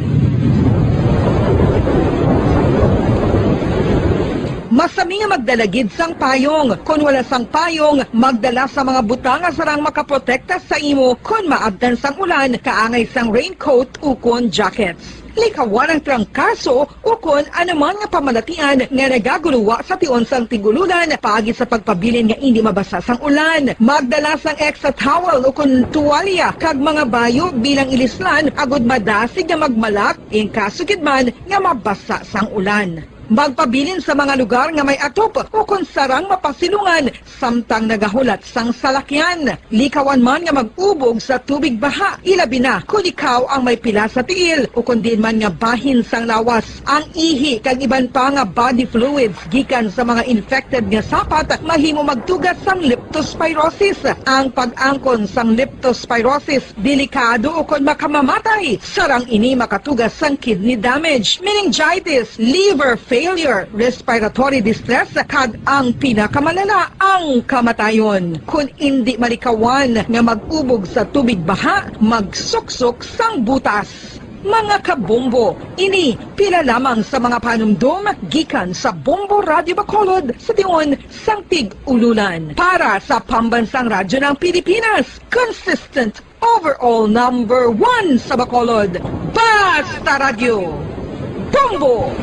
Masami nga magdala gid sang payong. Kon wala sang payong, magdala sa mga butang nga sarang makaprotekta sa imo kon maabtan sang ulan, kaangay sang raincoat ukon jackets. Likawan ang trangkaso ukon anuman nga pamalatian nga nagaguluwa sa tion sang tig-ululan paagi sa pagpabilin nga indi mabasa sang ulan. Magdala sang extra towel ukon tuwalya kag mga bayo bilang ilislan agud madasig nga magmalak in kaso gid man nga mabasa sang ulan. Magpabilin sa mga lugar nga may atop ukon sarang mapasilungan samtang nagahulat sang salakyan. Likawan man nga mag-ubog sa tubig baha, ilabi na kon ikaw ang may pila sa tiil ukon diin man nga bahin sang lawas. Ang ihi kag iban pa nga body fluids gikan sa mga infected nga sapat mahimo magtuga sang leptospirosis. Ang pag-angkon sang leptospirosis delikado ukon makamamatay. Sarang ini makatuga sang kidney damage, meningitis, liver failure, respiratory distress, kag ang pinakamalala, ang kamatayon. Kon indi malikawan nga mag-ubog sa tubig baha, magsuksok sang butas. Mga kabombo, ini pila lamang sa mga panumdom gikan sa Bombo Radio Bacolod sa tion sang tig-ululan. Para sa Pambansang Radyo ng Pilipinas, consistent overall number one sa Bacolod. Basta Radyo, Bombo!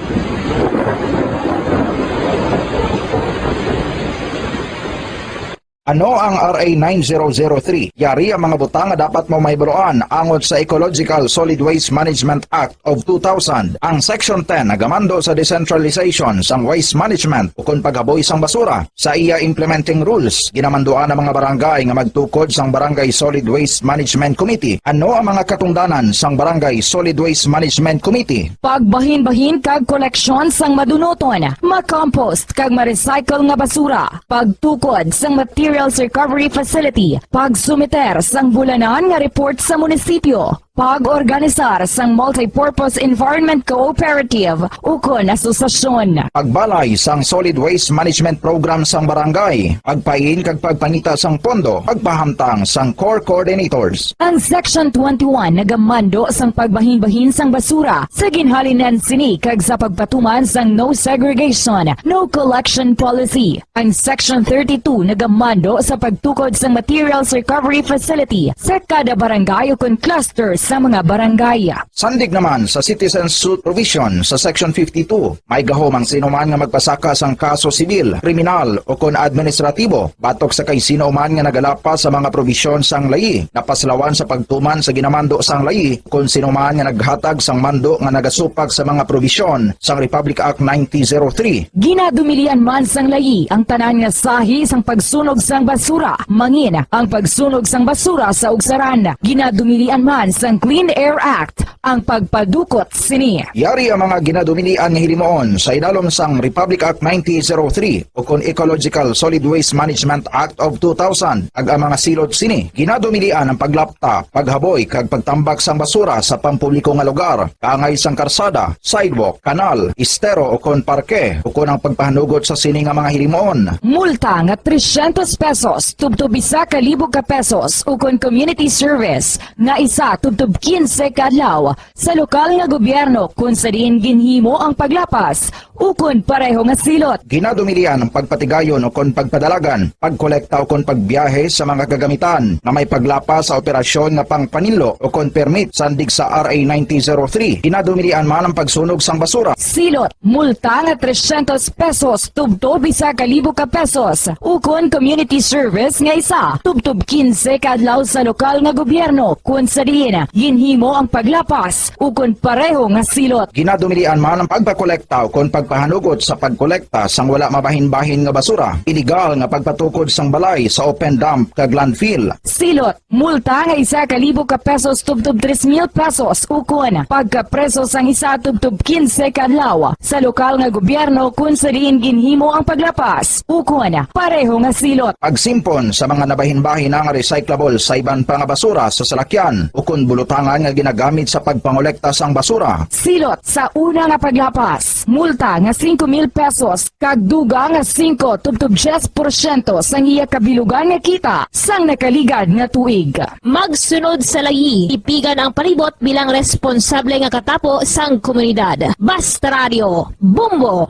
Ano ang R A nine zero zero three? Yari ang mga butang nga dapat mo mahibaluan angot sa Ecological Solid Waste Management Act of two thousand. Ang Section ten nagamando sa decentralization sang waste management ukon paghaboy sang basura. Sa iya implementing rules, ginamanduan ang mga barangay nga magtukod sang Barangay Solid Waste Management Committee. Ano ang mga katungdanan sang Barangay Solid Waste Management Committee? Pagbahinbahin kag koleksyon sang madunuton, makompost kag ma-recycle nga basura, pagtukod sang materials recovery facility, pagsumiter sang bulanan nga report sa munisipyo, pag-organisar sang multipurpose environment cooperative ukon asosasyon. Pagbalay sang solid waste management program sang barangay, pagpain kag pagpangita sang pondo, pagpahamtang sang core coordinators. Ang Section twenty-one nagamando sang pagbahinbahin sang basura sa ginhalinan sini kag sa pagpatuman sang no segregation, no collection policy. Ang Section thirty-two nagamando sa pagtukod sang materials recovery facility sa kada barangay ukon cluster sa mga barangay. Sandig naman sa citizen suit provision sa Section fifty-two, may gahom ang sino man nga magpasaka sang kaso sibil, kriminal, ukon administratibo batok sa kay sino man nga nagalapas sa mga probisyon sang layi, napaslawan sa pagtuman sa ginamando sang layi, kon sino man nga naghatag sang mando nga nagasupag sa mga probisyon sang Republic Act nineteen zero three. Ginadumilian man sang layi ang tanan nga sahi sang pagsunog sang basura, mangin ang pagsunog sang basura sa ugsaran. Ginadumilian man sang Clean Air Act ang pagpadukot sini. Yari ang mga ginadumilian nga hilimuon sa idalom sang Republic Act nineteen zero three ukon Ecological Solid Waste Management Act of two thousand, kag ang mga silot sini. Ginadumilian ang paglapta, paghaboy, kag pagtambak sang basura sa pampubliko nga lugar, kaangay sang karsada, sidewalk, kanal, estero, ukon parke, ukon ang pagpahanugot sa sini nga mga hilimuon. Multa nga trescientos pesos tubtob isa ka libo ka pesos, ukon community service nga isa tubtob quince ka adlaw sa lokal nga gobyerno kon sa diin ginhimo ang paglapas ukon pareho nga silot. Ginadumilian ang pagpatigayon ukon pagpadalagan, pagkolekta ukon pagbiyahe sa mga kagamitan nga may paglapas sa operasyon nga pangpaninlo ukon permit sandig sa R A ninety zero three. Ginadumilian man ang pagsunog sang basura. Silot, multa nga trescientos pesos tubtob isa ka libo ka pesos, ukon community service nga isa tubtob quince ka adlaw sa lokal nga gobyerno, kun sa diin ginhimo ang paglapas ukon pareho nga silot. Ginadumilian man ang pagpakolekta ukon pagpahanugot sa pagkolekta sang wala mabahin-bahin nga basura, iligal nga pagpatukod sang balay sa open dump kag landfill. Silot, multa nga isa ka libo ka pesos tubtob tres mil pesos, ukon pagkapreso sang isa tubtob quince ka adlaw sa lokal nga gobyerno kun sa diin ginhimo ang paglapas, ukon pareho nga silot. Pagsimpon sa mga nabahin-bahin nga recyclable sa iban pa nga basura sa salakyan ukon bulutangan nga ginagamit sa pagpangolekta sang basura. Silot sa una nga paglapas, multa nga singko mil pesos kag dugang nga singko tubtob diyes porsyento sang iya kabilugan nga kita sang nakaligad nga tuig. Magsunod sa layi, tipigan ang palibot bilang responsable nga katapo sang komunidad. Basta Radio, Bombo!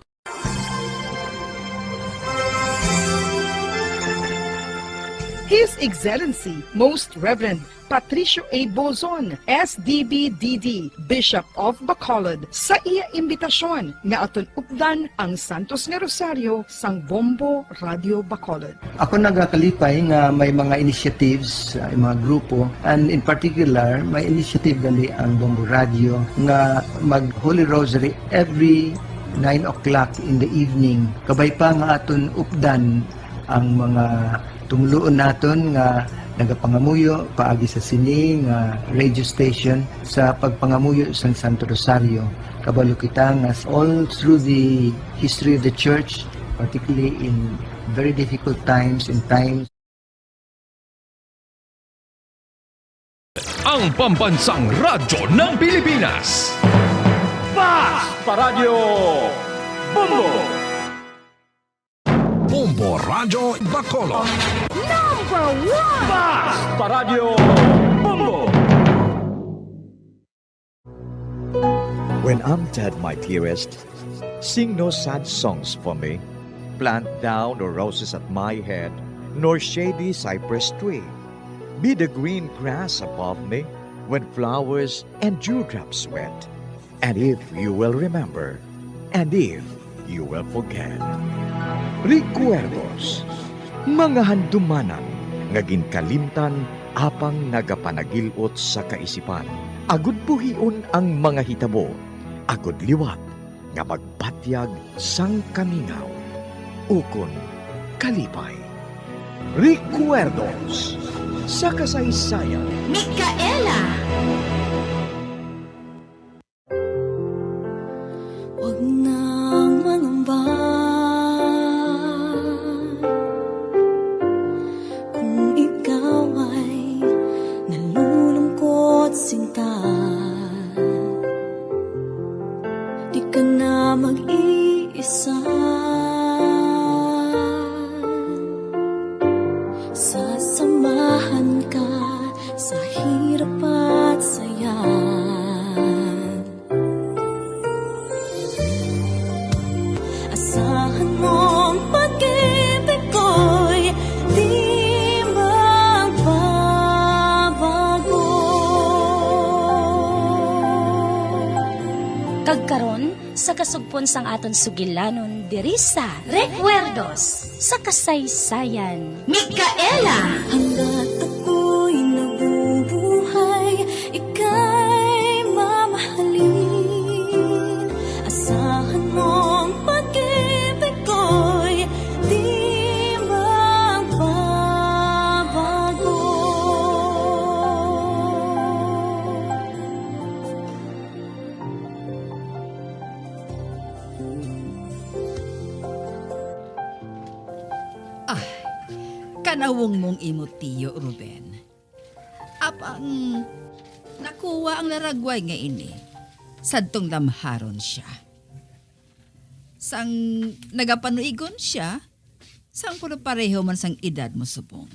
His Excellency Most Reverend Patricio A. Bozon, S D B D D, Bishop of Bacolod, sa iya imbitasyon nga aton updan ang Santos nga Rosaryo sang Bombo Radio Bacolod. Ako nagakalipay nga may mga initiatives, uh, mga grupo, and in particular, may initiative gali ang Bombo Radio nga mag Holy Rosary every nine o'clock in the evening. Kabay pa nga aton updan ang mga tumuluon naton nga nagapangamuyo paagi sa sini nga radio station sa pagpangamuyo sang Santo Rosario. Kabalo kita nga all through the history of the church, particularly in very difficult times, in times Ang pambansang radyo ng Pilipinas. Basta Radyo Bombo! Bombo Radyo Bacolod. Number one! Basta Radyo Bombo! When I'm dead, my dearest, sing no sad songs for me. Plant thou no roses at my head, nor shady cypress tree. Be the green grass above me when flowers and dewdrops wet. And if you will remember, and if you will forget. Recuerdos, mga handumanan nga ginkalimtan apang nagapanagil-ot sa kaisipan, agud buhion ang mga hitabo, agud liwat nga magbatyag sang kamingaw ukon kalipay. Recuerdos sa kasaysayan. Micaela! Huwag nang mangamba kung ikaw ay nalulungkot, sinta. Di ka na mag-iisa. Sasamahan ka sa hirap at saya. Asahan mong pag-ibig ko'y di magbabago. Kag karon, sa kasugpon sang aton sugilanon diri sa Recuerdos sa Kasaysayan. Micaela! Hanggat ako'y nabubuhay, ika'y mamahalin. Asahan mong pag-ibig ko'y di magbabago. Ah, kanawong mong imo tiyo, Ruben. Apang nakuha ang laragway nga ini, sadtong lamharon sia. Sang nagapanuigon sia, sang puno pareho man sang edad mo subong.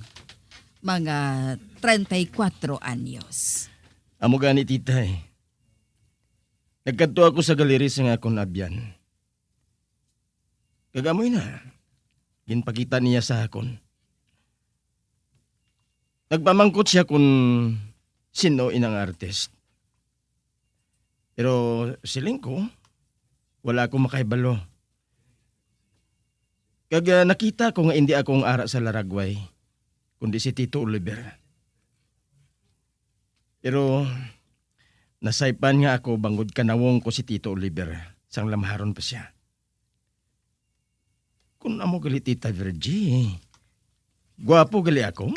Mga treinta y cuatro anyos. Amo gani, tita, eh. Nagkadto ako sa galiri sang akon abyan. Kag amo ina, ginpakita niya sa akon. Nagpamangkot siya kon sin-o inang artist. Pero siling ko, wala ako makahibalo. Kag, ah, nakita ko nga indi ako ang ara sa Laragway, kundi si Tito Oliver. Pero nasaypan nga ako bangod kanawong ko si Tito Oliver sang lamharon pa sia. Kun amo gali, Tita Virgie, guwapo gali ako?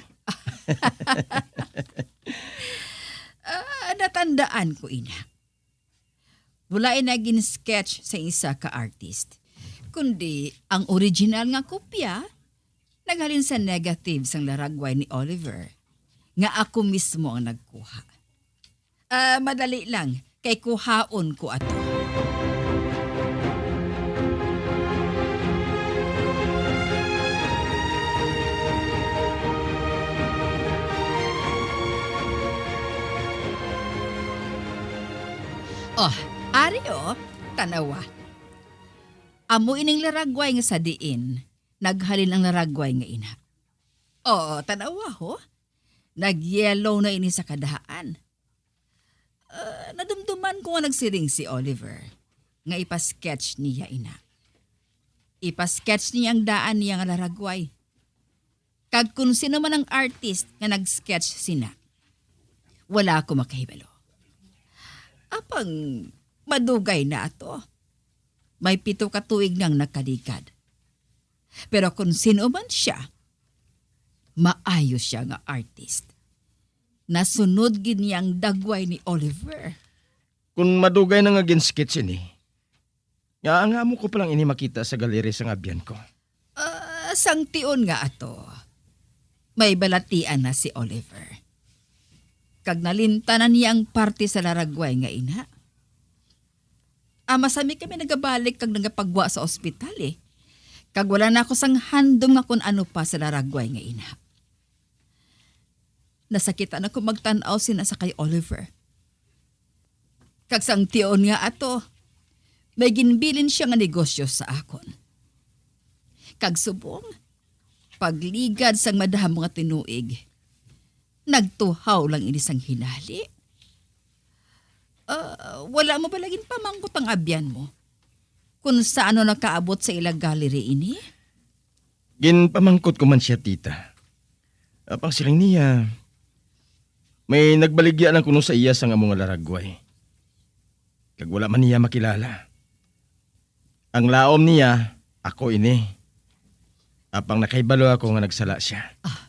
Ah, natandaan ko ina. Wala ina gin-sketch sa isa ka artist, kundi ang original nga kopya naghalin sa negative sang laragway ni Oliver, nga ako mismo ang nagkuha. Ah, madali lang, kay kuhaon ko ato. Oh, ari, oh, tanawa. Amo ining laragway nga sa diin naghalin ang laragway nga ina. Oh, tanawa, ho. Nag-yellow na ini sa kadaan. Ah, nadumduman ko nga nagsiling si Oliver nga ipa-sketch niya ina. Ipa-sketch niya ang daan niya nga laragway. Kag kon sino man ang artist nga nag-sketch sina, wala ako makahibalo. Apang madugay na ato. May pito ka tuig nang nakaligad. Pero kon sino man sia, maayo sia nga artist. Nasunod gid niya ang dagway ni Oliver. Kon madugay na nga gin-sketch ini, nga ang amo ko pa lang ini makita sa galeri sang abyan ko. Ah, sang tion nga ato, may balatian na si Oliver. Kag nalimtanan niya ang parte sa laragway nga ina. Ah, masami kami nagabalik kag nagapagwa sa ospital, eh. Kag wala na ako sang handom nga kun ano pa sa laragway nga ina. Nasakitan ako magtan-aw sina sa kay Oliver. Kag sang tion nga ato, may ginbilin siya nga negosyo sa akon. Kag subong, pagligad sang madamo nga tinuig, nagtuhaw lang ini sang hinali. Ah, wala mo bala ginpamangkot ang abyan mo kon sa ano nakaabot sa ila gallery ini? Ginpamangkot ko man sia, tita. Apang siling niya, may nagbaligya lang kuno sa iya sang amo nga laragway. Kag wala man niya makilala. Ang laom niya, ako ini. Apang nakahibalo ako nga nagsala sia. Ah,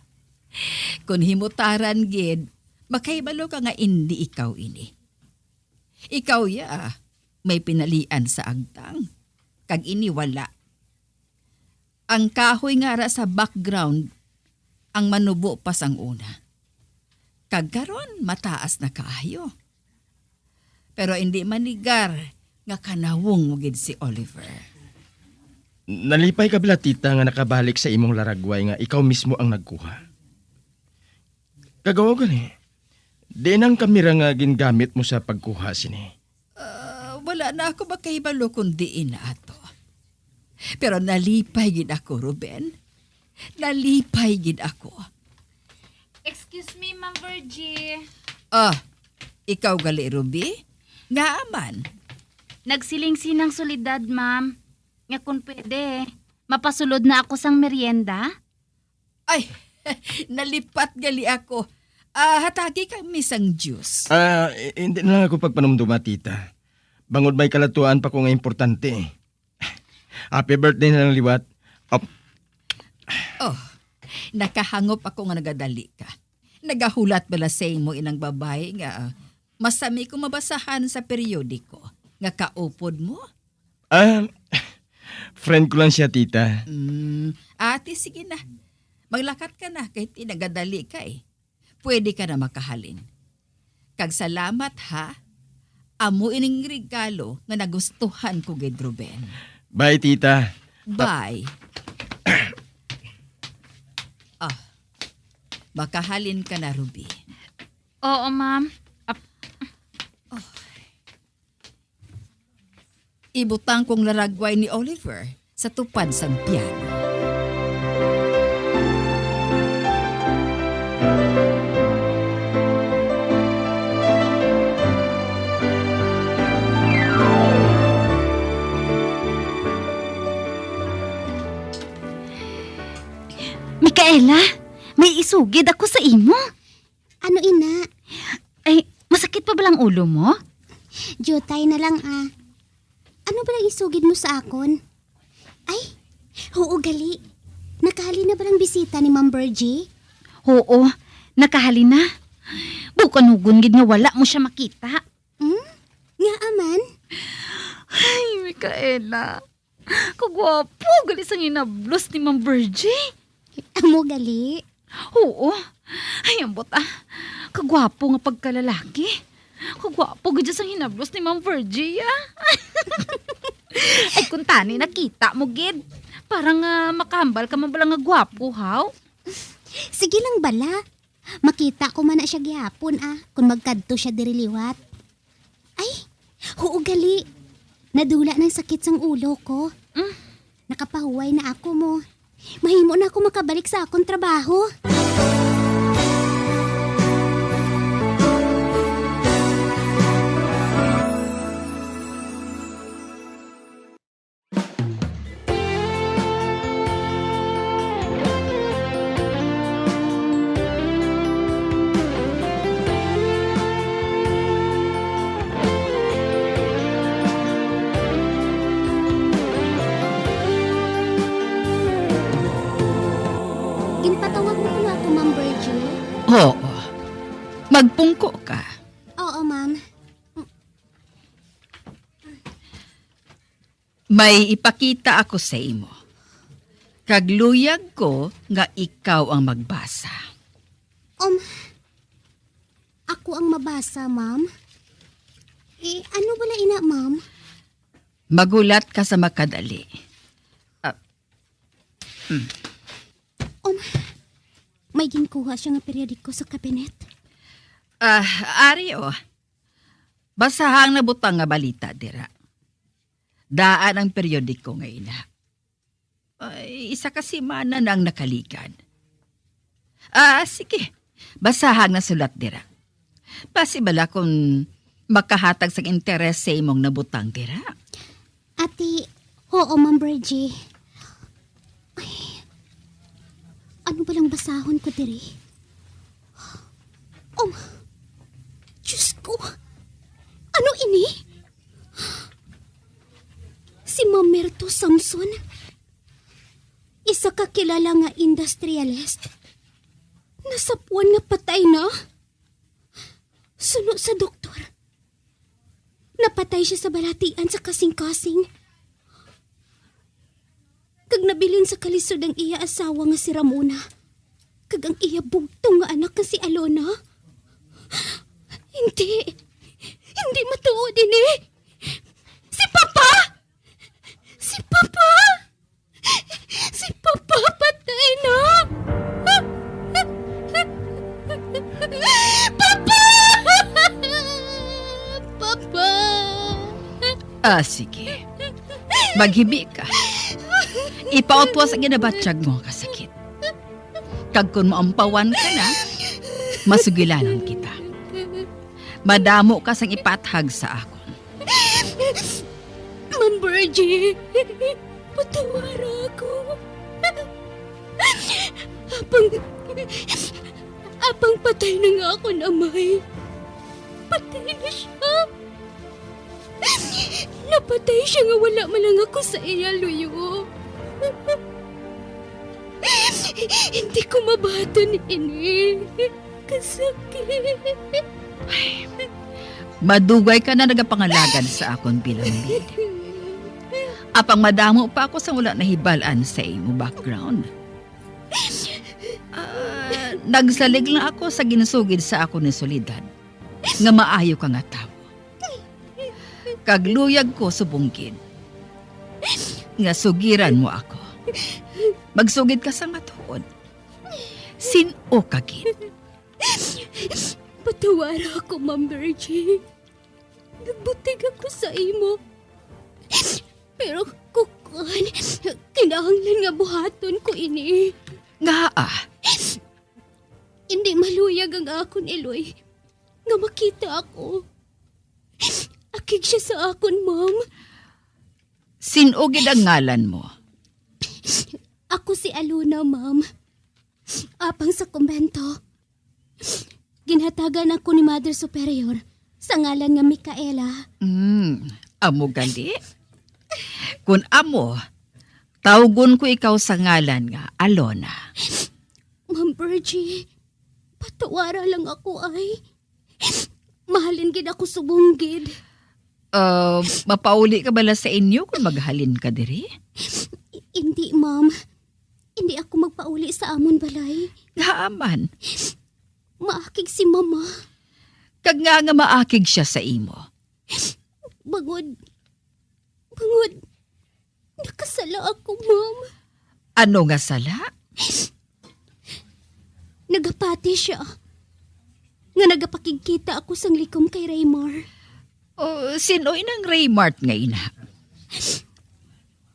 kon himutaran gid, makahibalo ka nga indi ikaw ini. Ikaw ya, may pinalian sa agtang, kag ini wala. Ang kahoy nga ara sa background ang manubo pa sang una. Kag karon, mataas na kaayo. Pero indi manigar nga kanawong mo gid si Oliver. Nalipay ka bala, tita, nga nakabalik sa imong laragway nga ikaw mismo ang nagkuha. Kag aw gani, diin ang kamera nga gingamit mo sa pagkuha sini? Ah, wala na ako makahibalo kung diin na ato. Pero nalipay gid ako, Ruben. Nalipay gid ako. Excuse me, Ma'am Virgie. Ah, ikaw gali, Ruby? Ngaa man? Nagsiling sinang Soledad, ma'am, nga kung pwede, mapasulod na ako sang merienda. Ay, nalipat gali ako. Ah, hatagi kami sang juice. Ah, i-, hindi na lang ako pagpanumduma, tita. Bangod may kalatuan pa ko nga importante. Happy birthday na lang liwat. Op. Oh, nakahangop ako nga nagadali ka. Nagahulat bala sa imo inang babayi nga masami ko mabasahan sa periodiko nga kaupod mo? Ah, friend ko lang siya, tita. Mm, ate, sige na. Maglakat ka na kay ti nagadali ka eh. Pwede ka na makahalin. Kag salamat, ha. Amo ining regalo nga nagustuhan ko gid, Ruben. Bye, tita. Bye. Ah, makahalin ka na, Ruby. Oo, ma'am. Ap- Ibutang kong laragway ni Oliver sa tupad sang piano. Micaela, may isugid ako sa imo. Ano ina? Ay, masakit pa ba lang ulo mo? Jutay na lang, ah. Ano ba lang isugid mo sa akon? Ay, oo, gali. Nakahalin na ba lang bisita ni Ma'am Virgie? Oo, nakahalin na. Bukanugon gid nga wala mo siya makita. Hmm? Nga aman? Ay, Micaela. Kagwapo gali sang hinablos ni Ma'am Virgie. Amo gali? Oo. Ay, ambot, ah. Kagwapo nga pagkalalaki. Kagwapo gid sang hinablos ni Ma'am Virgie, ah. Ay, kung tani nakita mo gid. Parang, ah, makahambal ka man bala nga gwapo, haw? Sige lang bala. Makita ko man na siya gihapon, ah, kung magkadto siya diri liwat. Ay, huo gali. Nadula nang sakit sang ulo ko. Mm. Nakapahuway na ako mo. Mahimo na ako makabalik sa akon trabaho. Ginpatawag mo kuno ako, Ma'am Virgie? Oo. Magpungko ka. Oo, ma'am. May ipakita ako sa imo, kag luyag ko nga ikaw ang magbasa. Um, ako ang mabasa, ma'am? Eh, ano bala ina, ma'am? Maghulat ka sa makadali. Ah, hmm. Um, may ginkuha siya nga periodiko sa kabinet. Ah, ari, oh. Basaha ang nabutang nga balita dira. Daan ang periodiko nga ina. Ay, isa ka semana na ang nakaligad. Ah, sige. Basaha ang nasulat dira. Basi bala kung makahatag sang interes sa imong nabutang dira. Ati, oo, Ma'am Virgie. Ay, ano ba lang basahon ko diri? Um, Diyos ko! Ano ini? Si Mamerto Samson, isa ka kilala nga industrialist, nasapwan nga patay na. Suno sa doktor, napatay siya sa balatian sa kasing-kasing. Kag nabilin sa kalisod ang iya asawa nga si Ramona, kag ang iya bugtong nga anak nga si Alona. Hindi! Hindi matuod ini! Si Papa! Si Papa! Si Papa patay na! Papa! Papa! Ah, sige. Maghibi ka. Ipautwas ang ginabatyag mo nga kasakit. Kag kon maampawan ka na, masugilanon kita. Madamo ka sang ipathag sa akon. Ma'am Virgie, patawara ako. Apang, apang patay na nga akon amay. Patay na siya. Napatay siya nga wala man lang ako sa iya luyo. Hindi ko mabaton ini. Kasakit. Ay, madugay ka na nagapangalagad sa akon bilang bid. Apang madamo pa ako sa wala nahibal-an sa imo background. Ah, nagsalig lang ako sa ginsugid sa akon ni Soledad nga maayo ka nga tawo. Kag luyag ko subong gid nga sugiran mo ako. Magsugid ka sa matuod. Sin-o ka gid? Patawara ako, Ma'am Virgie. Nagbutig ako sa imo. Pero ku-, Kon kinahanglan nga buhaton ko ini. Ngaa? Hindi maluyag ang akon iloy nga makita ako. Akig siya sa akon, ma'am. Sin-o gid ang ngalan mo? Ako si Alona, ma'am. Apang sa kumbento, ginhatagan ako ni Mother Superior sa ngalan nga Micaela. Hmm, amo gali? Kun amo, tawgon ko ikaw sa ngalan nga Alona. Ma'am Virgie, patawara lang ako ay. Mahalin gid ako subong gid. Ah, mapauli ka bala sa inyo kung maghalin ka diri? I-, hindi, ma'am. Hindi ako magpauli sa amon balay. Ngaa man? Maakig si Mama. Kag ngaa nga maakig siya sa imo? Bangod, bangod, nakasala ako, ma'am. Ano nga sala? Nagapati siya nga nagapakigkita ako sang likom kay Raymar. O, sin-o inang Raymart nga ina?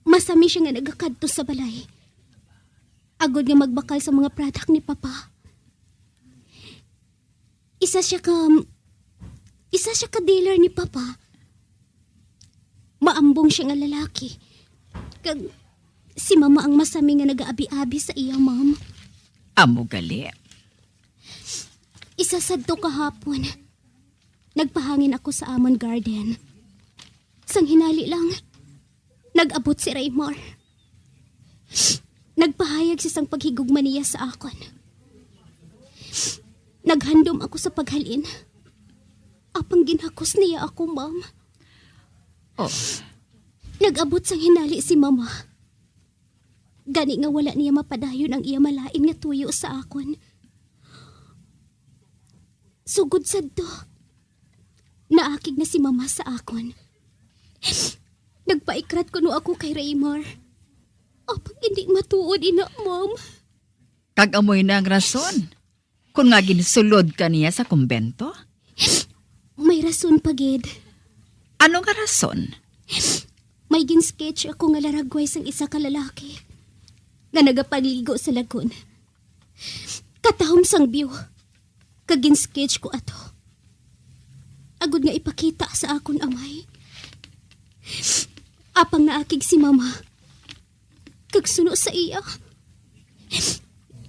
Masami siya nga nagakadto sa balay agod nga magbakal sa mga product ni Papa. Isa siya ka, isa siya ka dealer ni Papa. Maambong siya nga lalaki. Kag si Mama ang masami nga nagaabi-abi sa iya, ma'am. Amo gali. Isa sadto ka hapon, nagpahangin ako sa amon garden. Sang hinali lang, nag-abot si Raymar. Nagpahayag siya sang paghigugma niya sa akon. Naghandom ako sa paghalin. Apang ginhakos niya ako, ma'am. Oh. Nag-abot sang hinali si Mama. Gani nga wala niya mapadayon ang iya malain nga tuyo sa akon. Sugod sadto, naakig na si Mama sa akon. Nagpaikrat kuno ako kay Raymar. Apang hindi matuod ina, ma'am. Kag amo ina ang rason kon nga ginsulod ka niya sa kumbento? May rason pa gid. Ano nga rason? May gin-sketch ako nga laragway sang isa ka lalaki nga nagapagligo sa lagun. Katahom sang view, kag gin-sketch ko ato agod nga ipakita sa akon amay. Apang naakig si Mama, kag suno sa iya,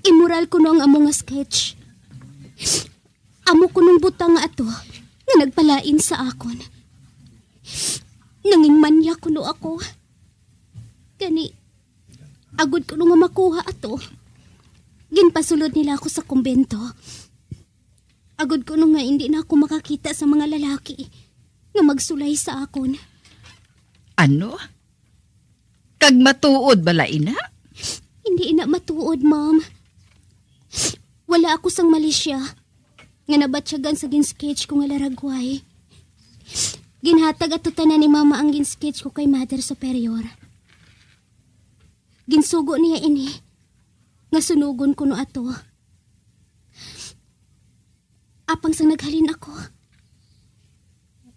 imoral kuno ang amo nga sketch. Amo kunong butang nga ato nga nagpalain sa akon. Nangin manya kuno ako. Gani, agod kuno nga makuha ato, ginpasulod nila ako sa kumbento. Agod kuno nga indi na ako makakita sa mga lalaki nga magsulay sa akon. Ano? Kag matuod bala ina? Hindi ina matuod, ma'am. Wala ako sang malisya nga nabatyagan sa gin-sketch ko nga laragway. Ginhatag ato tanan ni Mama ang gin-sketch ko kay Mother Superior. Ginsugo niya ini nga sunugon kuno ato. Apang sang naghalin ako,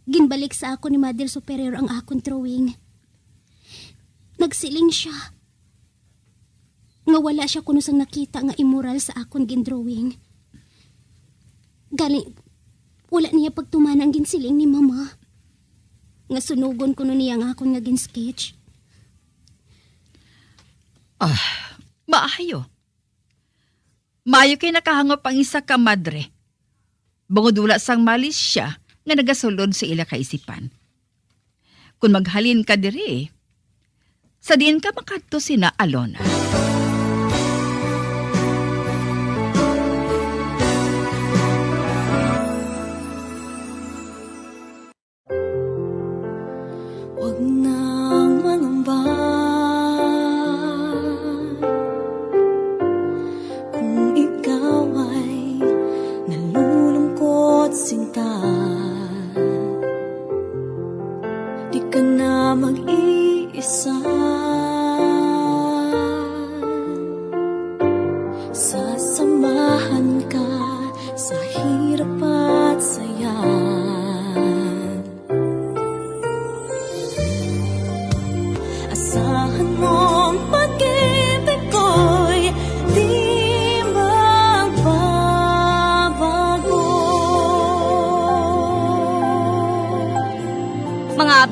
ginbalik sa akon ni Mother Superior ang akon drawing. Nagsiling siya nga wala siya kuno sang nakita nga imoral sa akon gindrawing. Gani, wala niya pagtumana ang ginsiling ni Mama nga sunugon kuno niya ang akon nga gin-sketch. Ah, maayo. Maayo kay nakahangop ang isa ka madre, bangod wala sang malisya nga nagasulod sa ila kaisipan. Kon maghalin ka diri, sa diin ka makadto sina Alona? Huwag nang mangamba kung ikaw ay nalulungkot, sinta. Di ka na mag-iisa.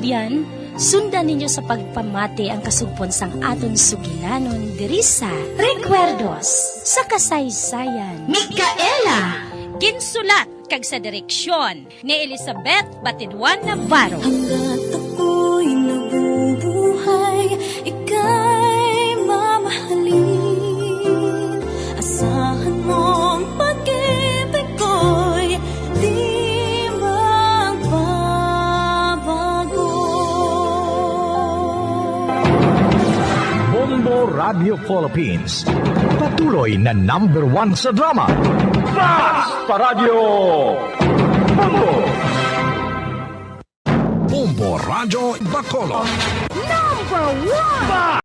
Yan, sundan ninyo sa pagpamati ang kasugpon sang aton sugilanon diri sa Recuerdos sa Kasaysayan. Micaela! Ginsulat kag sa direksyon ni Elizabeth Batidwan Navarro. Hanggat ako'y nabubuhay, ika'y mamahalin. Asahan mong pag-ibig ko'y di magbabago. Bombo Radio Philippines, patuloy na number one sa drama. Basta Radyo Bombo! Bombo Radyo Bacolod. Number one!